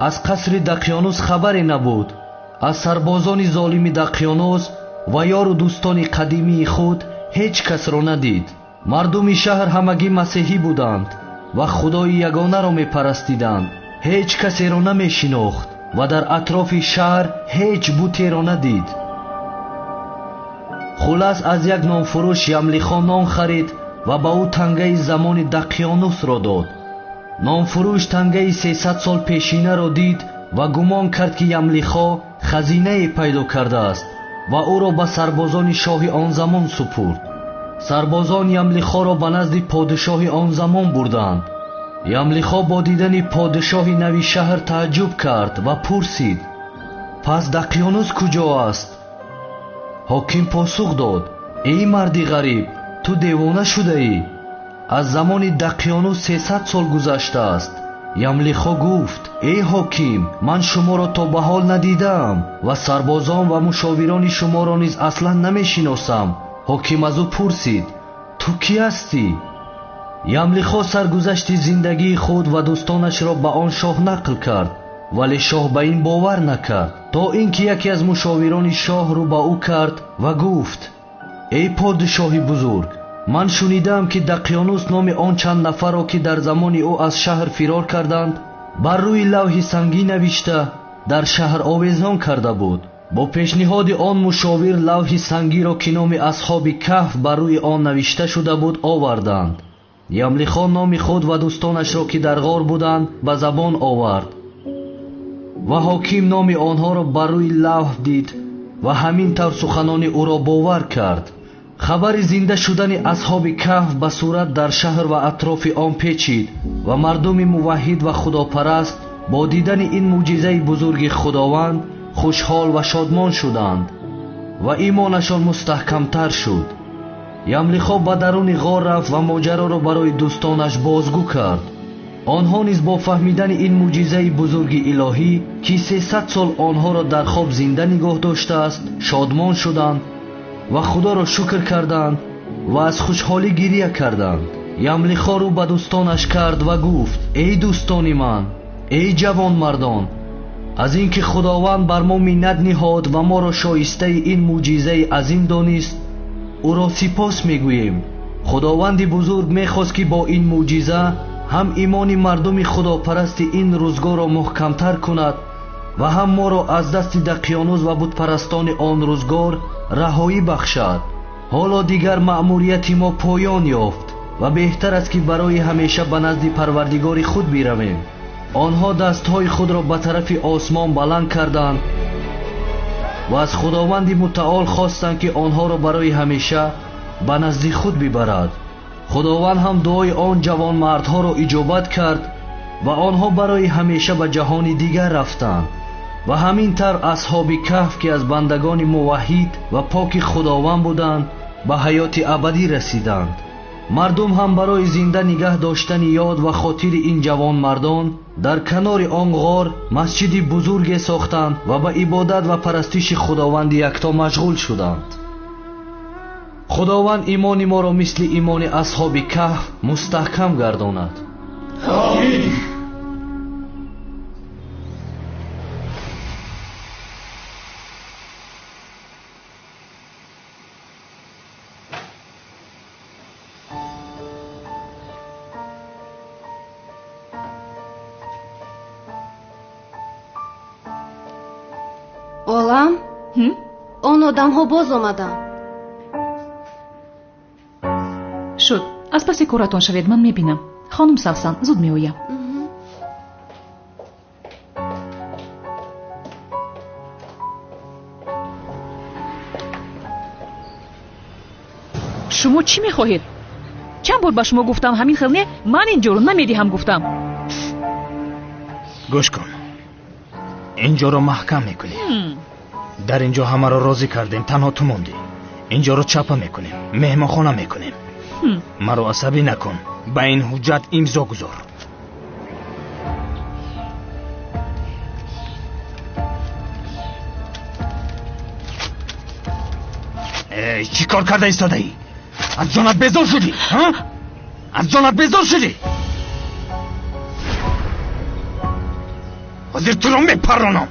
Аз қасри Дақиёнус хабаре набуд. Аз сарбозони золими Дақиёнус ва ёру дӯстони қадимии худ ҳеҷ касро надид. Мардуми шаҳр ҳамагӣ масеҳӣ буданд ва худои ягонаро мепарастиданд. Ҳеҷ касеро намешинохт ва дар атрофи шаҳр ҳеҷ бутеро надид. Хулас, аз як нонфурӯш Ямлихо нон харид ва ба ӯ тангаи замони Дақиёнусро дод. Нонфурӯш тангаи 300 сол пешинаро дид ва гумон кард, ки Ямлихо хазинае пайдо кардааст ва ӯро ба сарбозони шоҳи он замон супурд. Сарбозон Ямлихоро ба назди подишоҳи он замон бурданд. Ямлихо бо дидани подишоҳи нави шаҳр тааҷҷуб кард ва пурсид: пас Дақиёнус куҷо аст? Ҳоким посух дод: эй марди ғариб, ту девона шудаӣ. Аз замони Дақиёнус 300 сол гузаштааст. Ямлихо гуфт: эй ҳоким, ман шуморо то ба ҳол надидаам ва сарбозон ва мушовирони шуморо низ аслан намешиносам. Ҳоким аз ӯ пурсид: ту кӣ ҳастӣ? Ямлихо саргузашти зиндагии худ ва дӯстонашро ба он шоҳ нақл кард, вале шоҳ ба ин бовар накард, то ин ки яке аз мушовирони шоҳ рӯ ба ӯ кард ва гуфт: эй подшоҳи бузург, ман шунидаам ки Дақёнус номи он чанд нафарро ки дар замони ӯ аз шаҳр фирор карданд, бар рӯи лавҳи сангӣ навишта дар шаҳр овезон карда буд. Бо пешниҳоди он мушовир лавҳи сангиро ки номи асҳоби каҳф бар рӯи он навишта шуда буд оварданд. Ямлихо номи худ ва дӯстонашро ки дар ғор буданд ба забон овард ва ҳоким номи онҳоро бар рӯи лавҳ дид ва ҳамин тавр суханони ӯро бовар кард. Хабари зинда шудани асҳоби каҳф ба сурат дар шаҳр ва атрофи он печид ва мардуми муваҳҳид ва худопараст бо дидани ин мӯъҷизаи бузурги Худованд хушҳол ва шодмон шуданд ва имонашон мустаҳкамтар шуд. Ямлихо ба даруни ғор рафт ва моҷароро барои дӯстонаш бозгӯ кард. Онҳо низ бо фаҳмидани ин мӯъҷизаи бузурги илоҳӣ, ки 300 сол онҳоро дар хоб зинда нигоҳ доштааст, шодмон шуданд ва Худоро шукр карданд ва аз хушҳолӣ гирия карданд. Ямлихо рӯ ба дӯстонаш кард ва гуфт: эй дӯстони ман, эй ҷавонмардон, аз ин ки Худованд бар мо миннат ниҳод ва моро шоистаи ин мӯъҷизаи азим донист, ӯро сипос мегӯем. Худованди бузург мехост ки бо ин мӯъҷиза ҳам имони мардуми худопарасти ин рӯзгорро муҳкамтар кунад ва ҳам моро аз дасти Дақёнус ва бутпарастони он рӯзгор раҳоӣ бахшад. Ҳоло дигар маъмурияти мо поён ёфт ва беҳтар аст ки барои ҳамеша ба назди Парвардигори худ биравем. Онҳо дастҳои худро ба тарафи осмон баланд карданд ва аз Худованди мутаол хостанд ки онҳоро барои ҳамеша ба назди худ бибарад. Худованд ҳам дуои он ҷавонмардҳоро иҷобат кард ва онҳо барои ҳамеша ба ҷаҳони дигар рафтанд. Ва ҳамин тавр асҳоби каҳф ки аз бандагони муваҳҳид ва поки Худованд буданд ба ҳаёти абадӣ расиданд. Мардум ҳам барои зинда нигаҳ доштани ёд ва хотири ин ҷавонмардон дар канори он ғор масҷиди бузурге сохтанд ва ба ибодат ва парастиши Худованди якто машғул шуданд. Худованд имони моро мисли имони асҳоби каҳф мустаҳкам гардонад. Омин. Олам, он одамҳо боз омаданд. Шуд, аз паси коратон шавед, ман мебинам. Хонум Савсан, зуд меоям. Шумо чӣ мехоҳед? Чанд бор ба шумо гуфтам ҳамин хел не, ман ин ҷоро намедиҳам гуфтам. Гӯш кун, ин ҷоро маҳкам мекунем. Дар ин ҷо ҳамаро розӣ кардем, танҳо ту мондӣ. Ин ҷоро чапа мекунем, меҳмонхона мекунем. Маро асабӣ накун, ба ин ҳуҷҷат имзо гузор. Эй, чӣ кор карда истодаӣ? Аз ҷонат безор шудӣ? Аз ҷонат безор шудӣ? Ҳозир туро мепарронам.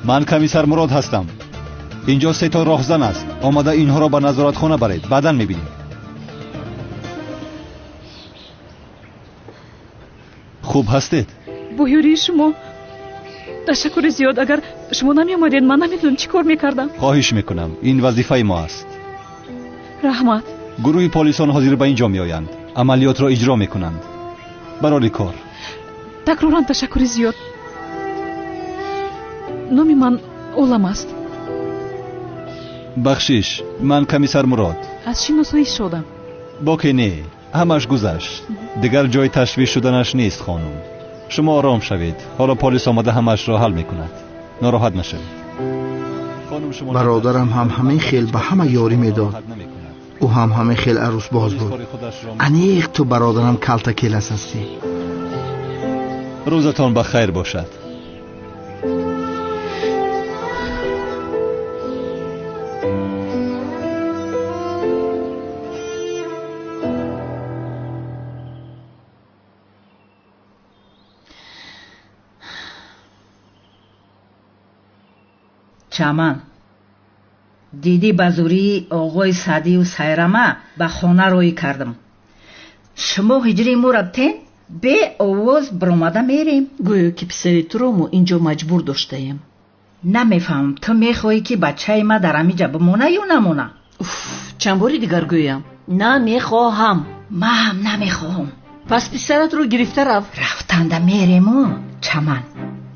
Ман комиссар Мурод ҳастам. Инҷо се то роҳзан аст. Омада инҳоро ба назоратхона баред, баъдан мебинем. Хуб ҳастед? Бо ёрии шумо. Ташаккури зиёд. Агар шумо намеомадед, ман намедонам чӣ кор мекардам. Хоҳиш мекунам, ин вазифаи мо аст. Раҳмат. Гурӯҳи полисон ҳозир ба инҷо меоянд, амалиётро иҷро мекунанд. Барори кор. Такроран ташаккури зиёд. Номи ман Олам аст. Бахшиш, ман комиссар Мурод. Аз шиносоӣ шодам. Боке не, ҳамаш гузашт. Дигар ҷои ташвиш шуданаш нест, хонум. Шумо ором шавед. Ҳоло полис омада ҳамашро ҳал мекунад. Нороҳат нашавед. Бародарам ҳам ҳамин хел ба ҳама ёрӣ медод. Ӯ ҳам ҳамин хел арӯсбоз буд. Аниқ ту бародарам калта келас ҳастӣ. Рӯзатон ба хайр бошад. Чаман, дидӣ ба зурии оғои Саъдию Сайрама ба хона роҳӣ кардам. Шумо ҳиҷрии моро тен бе овоз баромада мерем. Гӯё ки писари туро мо инҷо маҷбур доштаем. Намефаҳмам, ту мехоҳӣ ки бачаи ма дар ҳамиҷа бимона ё намона? Уф, чанд бори дигар гӯям. Намехоҳам. Ма ҳам намехоҳам. Пас писаратро гирифта рав. Рафтанда мерему, Чаман.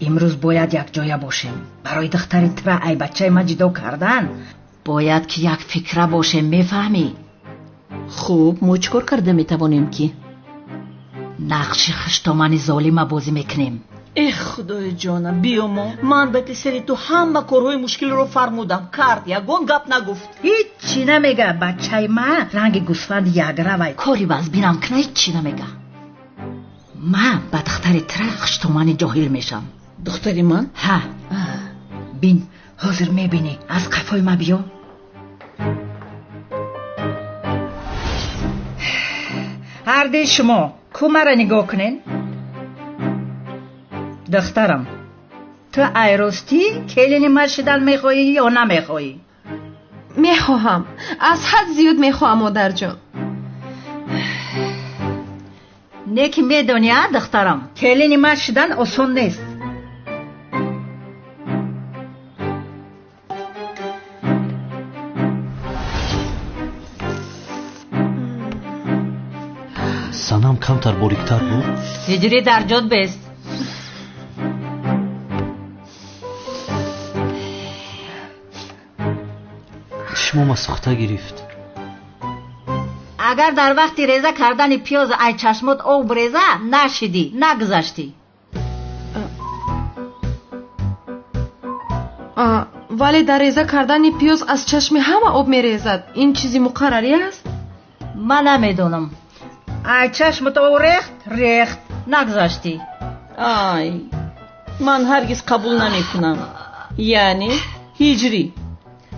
Имрӯз бояд якҷоя бошем. Барои духтари тура ай бачаи ма ҷудо кардан бояд ки як фикра бошем, мефаҳмӣ? Хуб, мо чӣ кор карда метавонем ки? Нақши хуштомани золима бозӣ мекунем. Эх, худои ҷонам, биёмо. Ман ба писари ту ҳама корҳои мушкилро фармудам. Кард, ягон гап нагуфт. Ҳиччи намега. Бачаи ма ранги гӯсфанди ягравай. Кори вазбинам кна ҳиччи намега. Ман ба духтари тура хуштомани ҷоҳил мешам. Духтари ман? Ҳа. Бин, ҳозир мебинӣ. Аз қафои ма биё. Ҳарди шумо ку мара нигоҳ кунен. Духтарам, ту айростӣ келини ма шидан мехоҳӣ ё намехоҳӣ? Мехоҳам. Аз ҳад зиёд мехоҳам, модарҷон. Не ки медонӣ, а духтарам, келини ма шидан осон нест. Санам камтар бориктар буд? Ҳиҷрӣ дар ҷод бест. Чишмома сӯхта гирифт. Агар дар вақти реза кардани пиёз ай чашмот об реза, нашидӣ, нагузаштӣ. Вале дар реза кардани пиёз аз чашми ҳама об мерезад. Ин чизи муқаррарӣ аст? Ман намедонам. Ай чашмат об рехт, рехт, нагузаштӣ. Ай, ман ҳаргиз қабул намекунам. Яъне ҳиҷрӣ.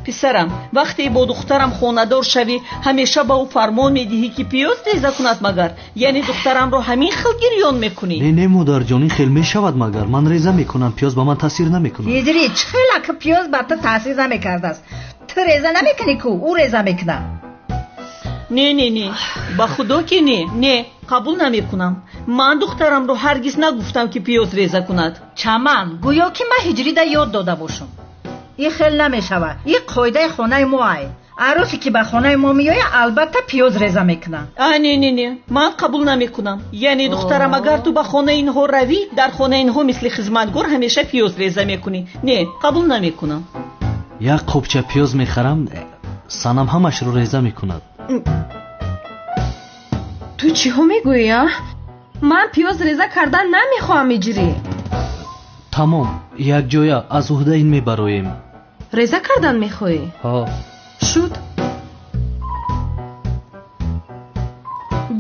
Писарам, вақте бо духтарам хонадор шавӣ, ҳамеша ба ӯ фармон медиҳӣ ки пиёз реза кунад магар? Яъне духтарамро ҳамин хел гирён мекунӣ? Не, не, модарҷон, ин хел мешавад магар? Ман реза мекунам, пиёз ба ман таъсир намекунад. Ҳиҷрӣ, чӣ хела ки пиёз ба ту таъсир намекардааст? Ту реза намекунӣ ку, ӯ реза мекунад. Не, не, не, ба худо ки не, не, қабул намекунам. Ман духтарамро ҳаргиз нагуфтам ки пиёз реза кунад. Чаман, гӯё ки ман ҳиҷрида ёд дода бошам. Ин хел намешавад. Ин қоидаи хонаи мо ай. Арӯсе ки ба хонаи мо меояд, албатта пиёз реза мекунад. А, не, не, не, ман қабул намекунам. Яъне духтарам, агар ту ба хонаи инҳо равӣ, дар хонаи инҳо мисли хизматгор ҳамеша пиёз реза мекунӣ. Не, қабул намекунам. Як қопча пиёз мехарам, санам ҳамашро реза мекунад. Ту чиҳо мегӯӣ, а? Ман пиёз реза кардан намехоҳам, иҷрӣ. Тамом, якҷоя аз уҳда ин мебароем. Реза кардан мехоҳӣ? Ҳо. Шуд.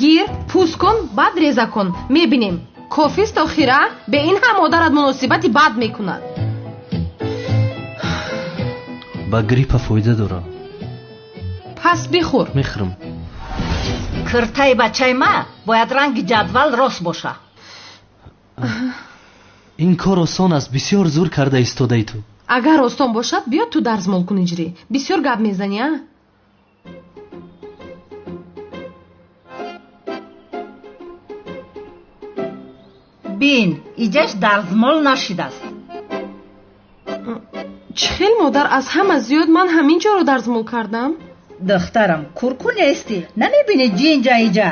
Гир, пӯст кун, баъд реза кун. Мебинем. Кофист охира, бе ин ҳам модарат муносибати бад мекунад. Ба гриппа фоида дорам. Пас бихӯр. Мехӯрам. Киртаи бачаи ма бояд ранги ҷадвал рост боша. Ин кор осон аст, бисёр зур карда истодаи ту. Агар осон бошад, биё ту дарзмол кун, иҷрӣ. Бисёр гап мезанӣ, а? Бин, иҷаш дарзмол нашидааст. Чӣ хел модар, аз ҳама зиёд ман ҳамин ҷоро дарзмол кардам? Духтарам, курку нестӣ, намебинӣ ҷинҷа иҷа?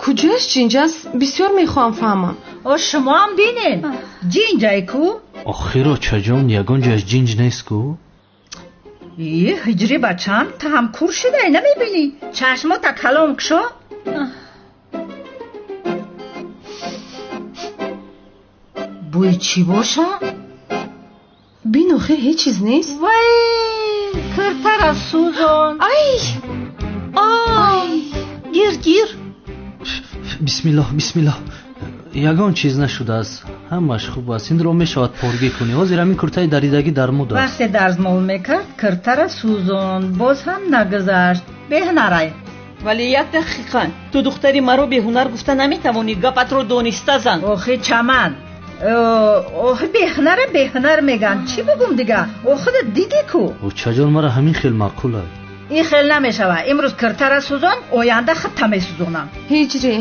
Куҷояш ҷинҷ аст? Бисёр мехоҳам фаҳмам. О, шумоам бинен, ҷинҷай ку? Охир, очаҷон, ягон ҷояш ҷинҷ нест ку? Е, ҳиҷри бачам, ту ҳам кур шудай, намебинӣ? Чашмота калон кушо. Бӯи чӣ боша? Бин, охир ҳеҷ чиз нест. Вай, киртара сӯзон. Ай! Ай! Гир, гир. Бисмиллоҳ, бисмиллоҳ. Ягон чиз нашудааст, ҳамаш хуб аст. Инро мешавад поргӣ кунӣ. Ҳозир ҳамин куртаи даридагӣ дар муд аст. Вақте дарзмол мекард, киртара сӯзон, боз ҳам нагузашт. Беҳунарай. Вале як дақиқа, ту духтари маро беҳунар гуфта наметавонӣ. Гапатро дониста зан. Охи чаман, охи беҳунара беҳунар меган. Чӣ бигум дига? Охида дидӣ ку. Очаҷон, мара ҳамин хел маъқул аст. Ин хел намешава. Имрӯз киртара сӯзон, оянда худта месӯзонам. Ҳиҷрӣ,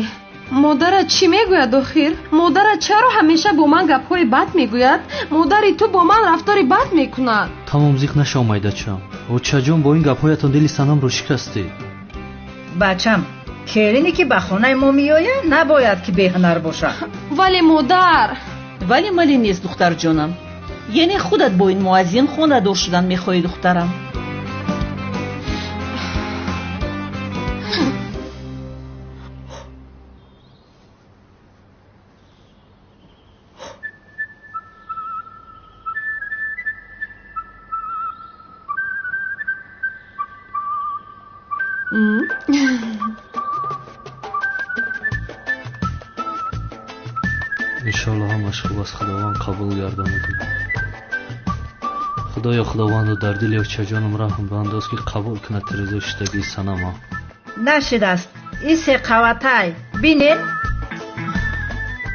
модарат чӣ мегӯяд охир? Модарат чаро ҳамеша бо ман гапҳои бад мегӯяд? Модари ту бо ман рафтори бад мекунад. Тамом, зиқ нашав, майдачам. Очаҷон, бо ин гапҳоятон дили санамро шикастед. Бачам, келине ки ба хонаи мо меояд, набояд ки беҳунар бошад. Вале модар. Вале мали нест, духтарҷонам. Яъне худат бо ин муаззин хонадор шудан мехоҳӣ, духтарам? Иншоалло ҳамаш хуб аст, Худованд қабул гардонад. Худоё, Худовандо, дар дили очаҷонам раҳм баандоз, ки қабул кунад тирезаи шудагии санама. Нашудааст. Ин се қаватай. Бинед.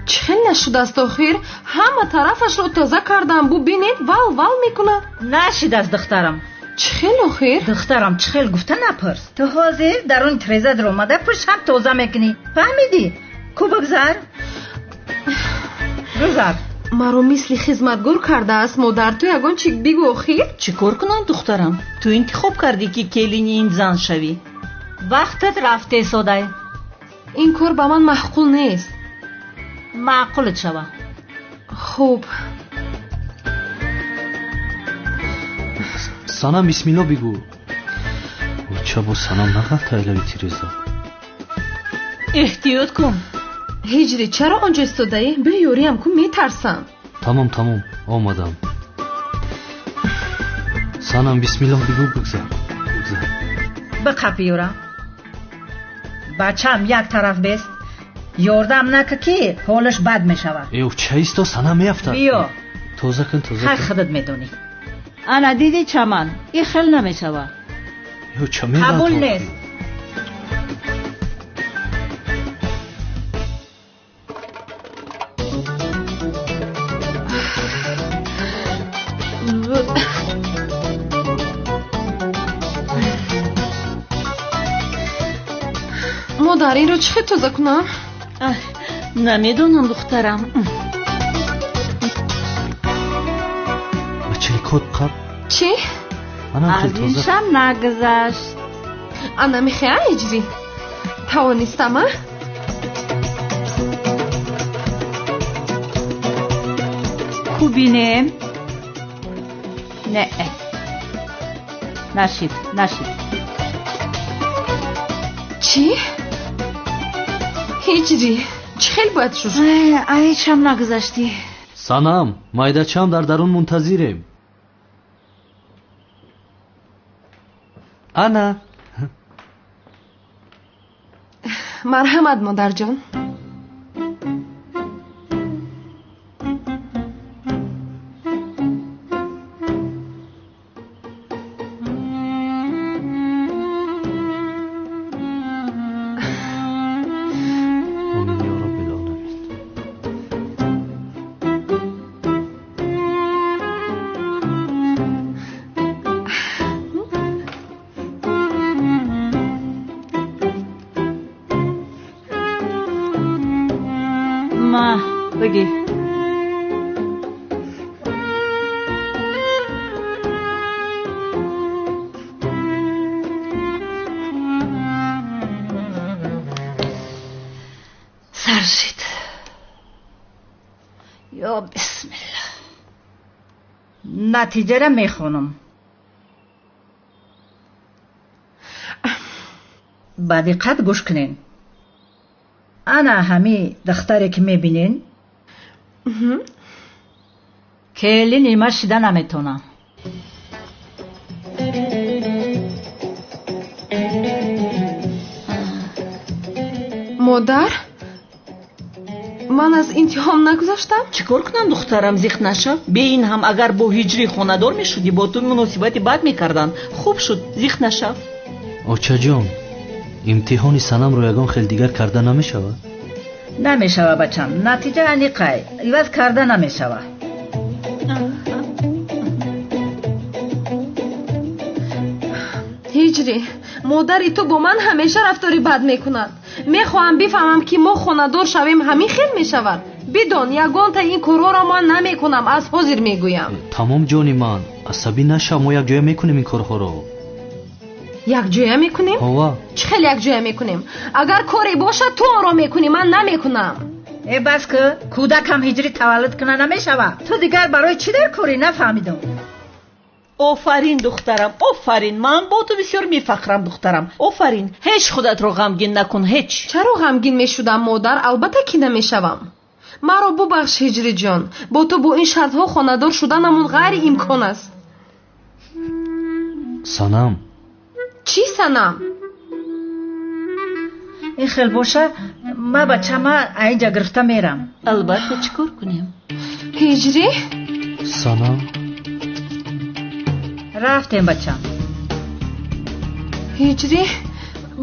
Чӣ хел нашудааст охир? Ҳама тарафашро тоза кардам. Бубинед, вал вал мекунад. Нашудааст, духтарам. Чӣ хел охир? Духтарам, чӣ хел гуфта напурс. Ту ҳозир даруни тиреза даромада пушт ҳам тоза мекунӣ. Фаҳмидӣ? Ку бигзар. Гузар. Маро мисли хизматгор кардааст модар. Ту ягон чӣ бигӯ охир. Чӣ кор кунам, духтарам? Ту интихоб кардӣ, ки келини ин зан шавӣ. Вақтат рафте, содай. Ин кор ба ман маъқул нест. Маъқулат шава. Хуб. Санам, бисмилло бигӯ. Оча, бо санам нағалта илави тиреза. Эҳтиёт кун. Ҳиҷрӣ, чаро онҷо истодаӣ? Биё ёриям кун, метарсам. Тамом, тамом, омадам. Санам, бисмиллоҳ бигӯ, бигзар, бигзар. Биқапи ёра. Бачам як тараф бест. Ёрдам нака, ки ҳолаш бад мешавад. Э, оча, исто, санам меафтад. Биё. Тоза кун, тоза Хай, кун. худат медонӣ. Ана дидӣ, чаман, ин хел намешавад. Э, оча, меғалта Қабул охир. нест. Модар, инро чӣ хел тоза кунам? Намедонам, духтарам. Бачаи кот қаб. Чӣ? Анам хел Аз тоза. иншам нагузашт. Ана мехоҳа, ҳиҷрӣ? Тавонистам, а? Ку бинем. Не, нашид, нашид. Чӣ? Ҳиҷрӣ, чӣ хел бояд шуд? Ҳечам нагузаштӣ. Санам, майдачам, дар дарун мунтазирем. Ана. Марҳамат, модарҷон. Омин ё роббил оламин. Ма, бигӣ. Сар шид. Ё бисмилла. Натиҷара мехонам. Ба диққат гӯш кунен. Ана ҳами духтаре ки мебинен, келини ма шида наметонам. Модар, ман аз имтиҳон нагузаштам? Чӣ кор кунам, духтарам, зиқ нашав. Бе ин ҳам агар бо ҳиҷрӣ хонадор мешудӣ, бо ту муносибати бад мекарданд. Хуб шуд, зиқ нашав. Очаҷон, имтиҳони Санамро ягон хел дигар карда намешавад? Намешава, бачам. Натиҷа аниқай, иваз карда намешава. Ҳиҷрӣ, модари ту бо ман ҳамеша рафтори бад мекунад. Мехоҳам бифаҳмам, ки мо хонадор шавем, ҳамин хел мешавад. Бидон, ягонта ин корҳоро ман намекунам, аз ҳозир мегӯям. Тамом, ҷони ман, асабӣ нашав, мо якҷоя мекунем ин корҳоро. Якҷоя мекунем? Ҳова. Чӣ хел якҷоя мекунем? Агар коре бошад, ту онро мекунӣ, ман намекунам. Э, бас ки, кӯдакам ҳиҷрӣ таваллуд куна намешавад. Ту дигар барои чӣ дар корӣ, нафаҳмидам. Офарин, духтарам, офарин. Ман бо ту бисёр мефахрам, духтарам. Офарин. Ҳеҷ худатро ғамгин накун, ҳеҷ. Чаро ғамгин мешудам, модар? Албатта ки намешавам. Маро бубахш, ҳиҷриҷон. Бо ту бо ин шартҳо хонадор шуданамон ғайриимкон аст. Санам. Чӣ Санам? Ин хел боша, ма бачама аинҷа гирифта мерам. Албатта, чӣ кор кунем? Ҳиҷрӣ? Санам. Рафтем, бачам. Ҳиҷрӣ,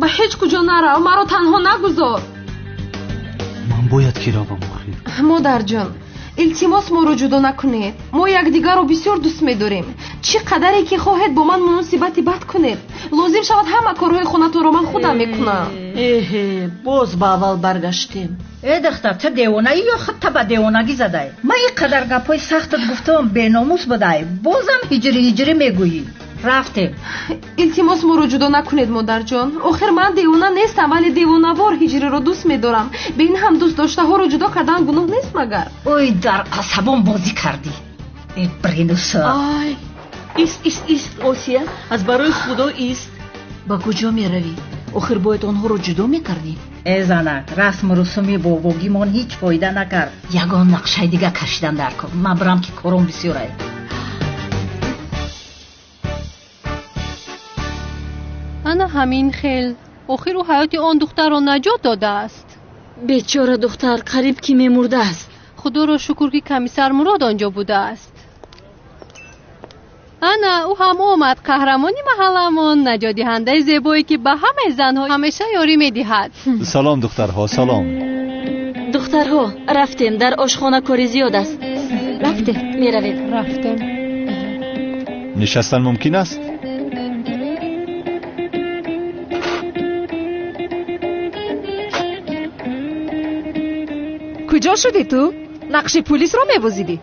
ба ҳеҷ куҷо нарав, маро танҳо нагузор. Ман бояд ки равам охир. Модарҷон, илтимос, моро ҷудо накунед. Мо якдигарро бисёр дӯст медорем. Чӣ қадаре ки хоҳед бо ман муносибати бад кунед. Лозим шавад, ҳама корҳои хонатонро ман худам мекунам. Эҳе, боз ба аввал баргаштем. Э, духтар, ту девонаӣ ё худта ба девонагӣ задай? Ман ин қадар гапҳои сахтат гуфтам, беномус будай, бозам ҳиҷрӣ ҳиҷрӣ мегӯӣ. Рафтем. Илтимос, моро ҷудо накунед, модарҷон. Охир ман девона нестам, вале девонавор ҳиҷриро дӯст медорам. Бе ин ҳам дӯстдоштаҳоро ҷудо кардан гуноҳ нест магар? Ой, дар асабон бозӣ кардӣ. Э, бринуса. Ай, ист, ист, ист, Осия, аз барои Худо ист. Ба куҷо меравӣ? Охир бояд онҳоро ҷудо мекардӣ. Э, занак, расму русуми бобогимон ҳеҷ фоида накард. Ягон нақшаи дига кашидан дар кор. Ман бирам, ки кором бисёрай. Ана ҳамин хел. Охир ӯ ҳаёти он духтарро наҷот додааст. Бечора духтар қариб ки мемурдааст. Худоро шукр, ки комиссар Мурод он ҷо будааст. Ана ӯ ҳам омад, қаҳрамони маҳалламон, наҷотдиҳандаи зебое, ки ба ҳамаи занҳо ҳамеша ёрӣ медиҳад. Салом, духтарҳо, салом. Духтарҳо, рафтем, дар ошхона кори зиёд аст. Рафтем, меравем. Рафтем. Нишастан мумкин аст? Куҷо шудӣ ту? Нақши пулисро мебозидӣ?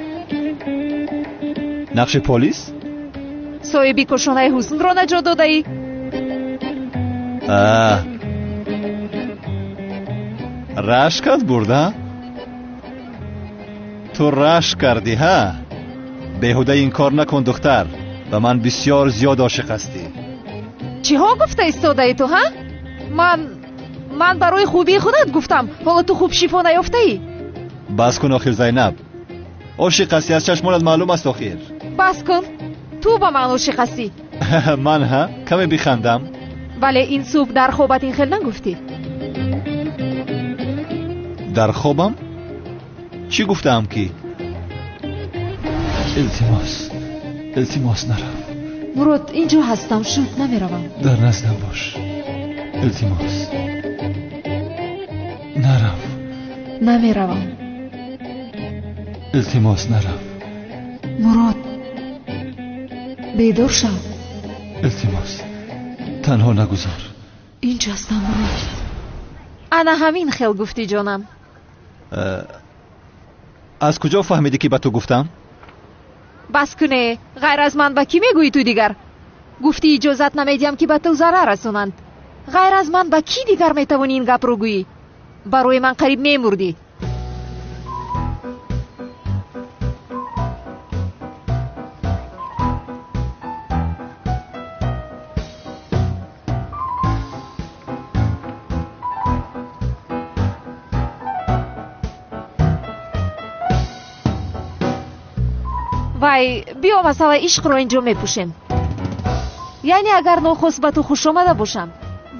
Нақши полис? Соҳиби кошонаи ҳуснро наҷот додаӣ? Рашкат бурда? Ту рашк кардӣ, ҳа? Беҳуда ин кор накун, духтар. Ба ман бисёр зиёд ошиқ ҳастӣ. Чиҳо гуфта истодаӣ ту, ҳа? Ман барои хубии худат гуфтам. Ҳоло ту хуб шифо наёфтаӣ. Бас кун охир, Зайнаб. Ошиқ ҳастӣ, аз чашмонат маълум аст охир. Бас кун. Ту ба ман ошиқ ҳастӣ. Ман, ҳа? Каме бихандам. Вале ин субҳ дар хобат ин хел нагуфтӣ. Дар хобам? Чӣ гуфтаам ки? Илтимос, илтимос, нарав. Мурод, инҷо ҳастам, шуд, намеравам. Дар наздам бош. Илтимос. Нарав. Намеравам. Илтимос, нарав. Мурод, бедор шав. Илтимос, танҳо нагузор. Инҷо ҳастам, Мурод. Ана ҳамин хел гуфтӣ, ҷонам. Аз куҷо фаҳмидӣ, ки ба ту гуфтам? Бас куне, ғайр аз ман ба кӣ мегӯӣ ту дигар? Гуфтӣ иҷозат намедиҳам, ки ба ту зарар расонанд. Ғайр аз ман ба кӣ дигар метавонӣ ин гапро гӯӣ? Барои ман қариб мемурдӣ. Хай, биё масъалаи ишқро инҷо мепӯшем. Яъне агар нохост ба ту хуш омада бошам,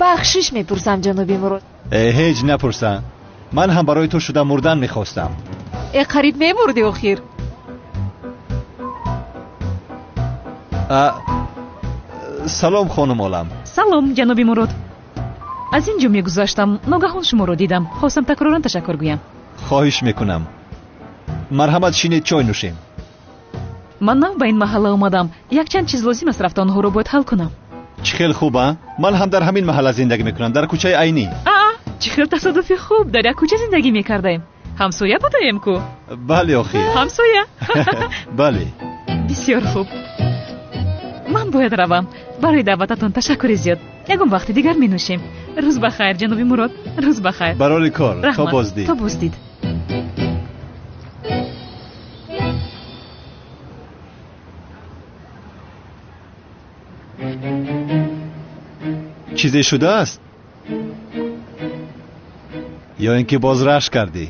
бахшиш мепурсам, ҷаноби Мурод. Э, ҳеҷ напурсам. Ман ҳам барои ту шуда мурдан мехостам. Э, қариб мемурдӣ охир. Салом, хонум Олам. Салом, ҷаноби Мурод. Аз ин ҷо мегузаштам, ногаҳон шуморо дидам. Хостам такроран ташаккур гӯям. Хоҳиш мекунам. Марҳамат, шинед, чой нӯшем. Ман нав ба ин маҳалла омадам. Якчанд чиз лозим аст, рафта онҳоро бояд ҳал кунам. Чӣ хел хуб, а? Ман ҳам дар ҳамин маҳалла зиндагӣ мекунам, дар кӯчаи Айнӣ. Аа, чӣ хел тасодуфи хуб, дар як кӯча зиндагӣ мекардаем. Ҳамсоя будаем ку? Бале, охир. Ҳамсоя. Бале. Бисёр хуб. Ман бояд равам. Барои даъвататон ташаккури зиёд. Ягон вақти дигар менӯшем. Рӯз ба хайр, ҷаноби Мурод. Рӯз ба хайр. Барори кор. То боздид. То боздид. Чизе шудааст? Ё ин ки боз рашк кардӣ?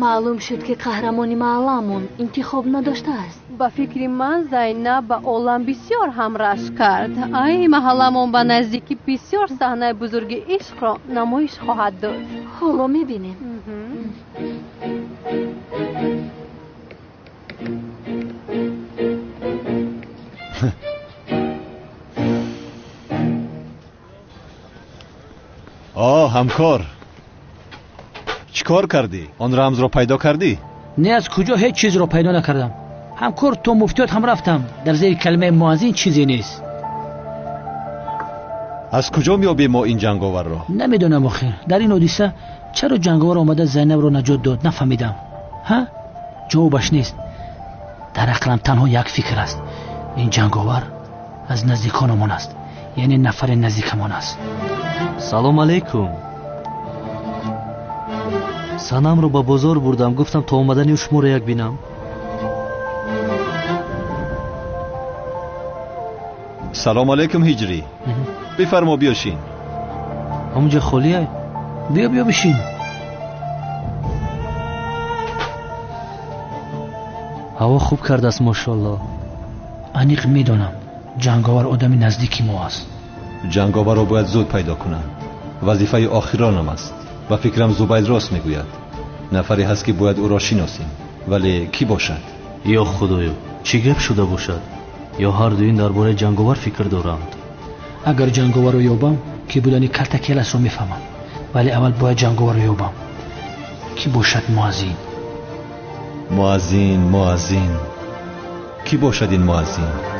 Маълум шуд, ки қаҳрамони маҳалламон интихоб надоштааст. Ба фикри ман, Зайнаб ба Олам бисёр ҳам рашк кард. Ай, маҳалламон ба наздикӣ бисёр саҳнаи бузурги ишқро намоиш хоҳад дод. Ҳоло мебинем. О, ҳамкор, чӣ кор кардӣ? Он рамзро пайдо кардӣ? Не, аз куҷо, ҳеҷ чизро пайдо накардам. Ҳамкор, то муфтиёт ҳам рафтам. Дар зери калимаи муаззин чизе нест. Аз куҷо меёбем мо ин ҷанговарро? Намедонам охир. Дар ин ҳодиса чаро ҷанговар омада Зайнабро наҷот дод, нафаҳмидам. Ҳа? Ҷавобаш нест. Дар ақлам танҳо як фикр аст. Ин ҷанговар аз наздикономон аст, яъне нафари наздикамон аст. Салом алейкум. Санамро ба бозор бурдам, гуфтам то омадани шуморо як бинам. Салом алейкум, Ҳиҷрӣ. Бифармо, биёшин. Ҳамунҷо холия? Биё, биё, бишин. Ҳаво хуб кардааст, мошоалло. Аниқ медонам, ҷанговар одами наздики мо аст. Ҷанговарро бояд зуд пайдо кунам. Вазифаи охиронам аст. Ба фикрам, Зубайд рост мегӯяд. Нафаре ҳаст, ки бояд ӯро шиносем. Вале кӣ бошад? Ё худоё, чӣ гап шуда бошад? Ё ҳар дуин дар бораи ҷанговар фикр доранд? Агар ҷанговарро ёбам, ки будани калта келасро мефаҳмам. Вале аввал бояд ҷанговарро ёбам. Кӣ бошад муаззин? Муаззин, муаззин. Кӣ бошад ин муаззин?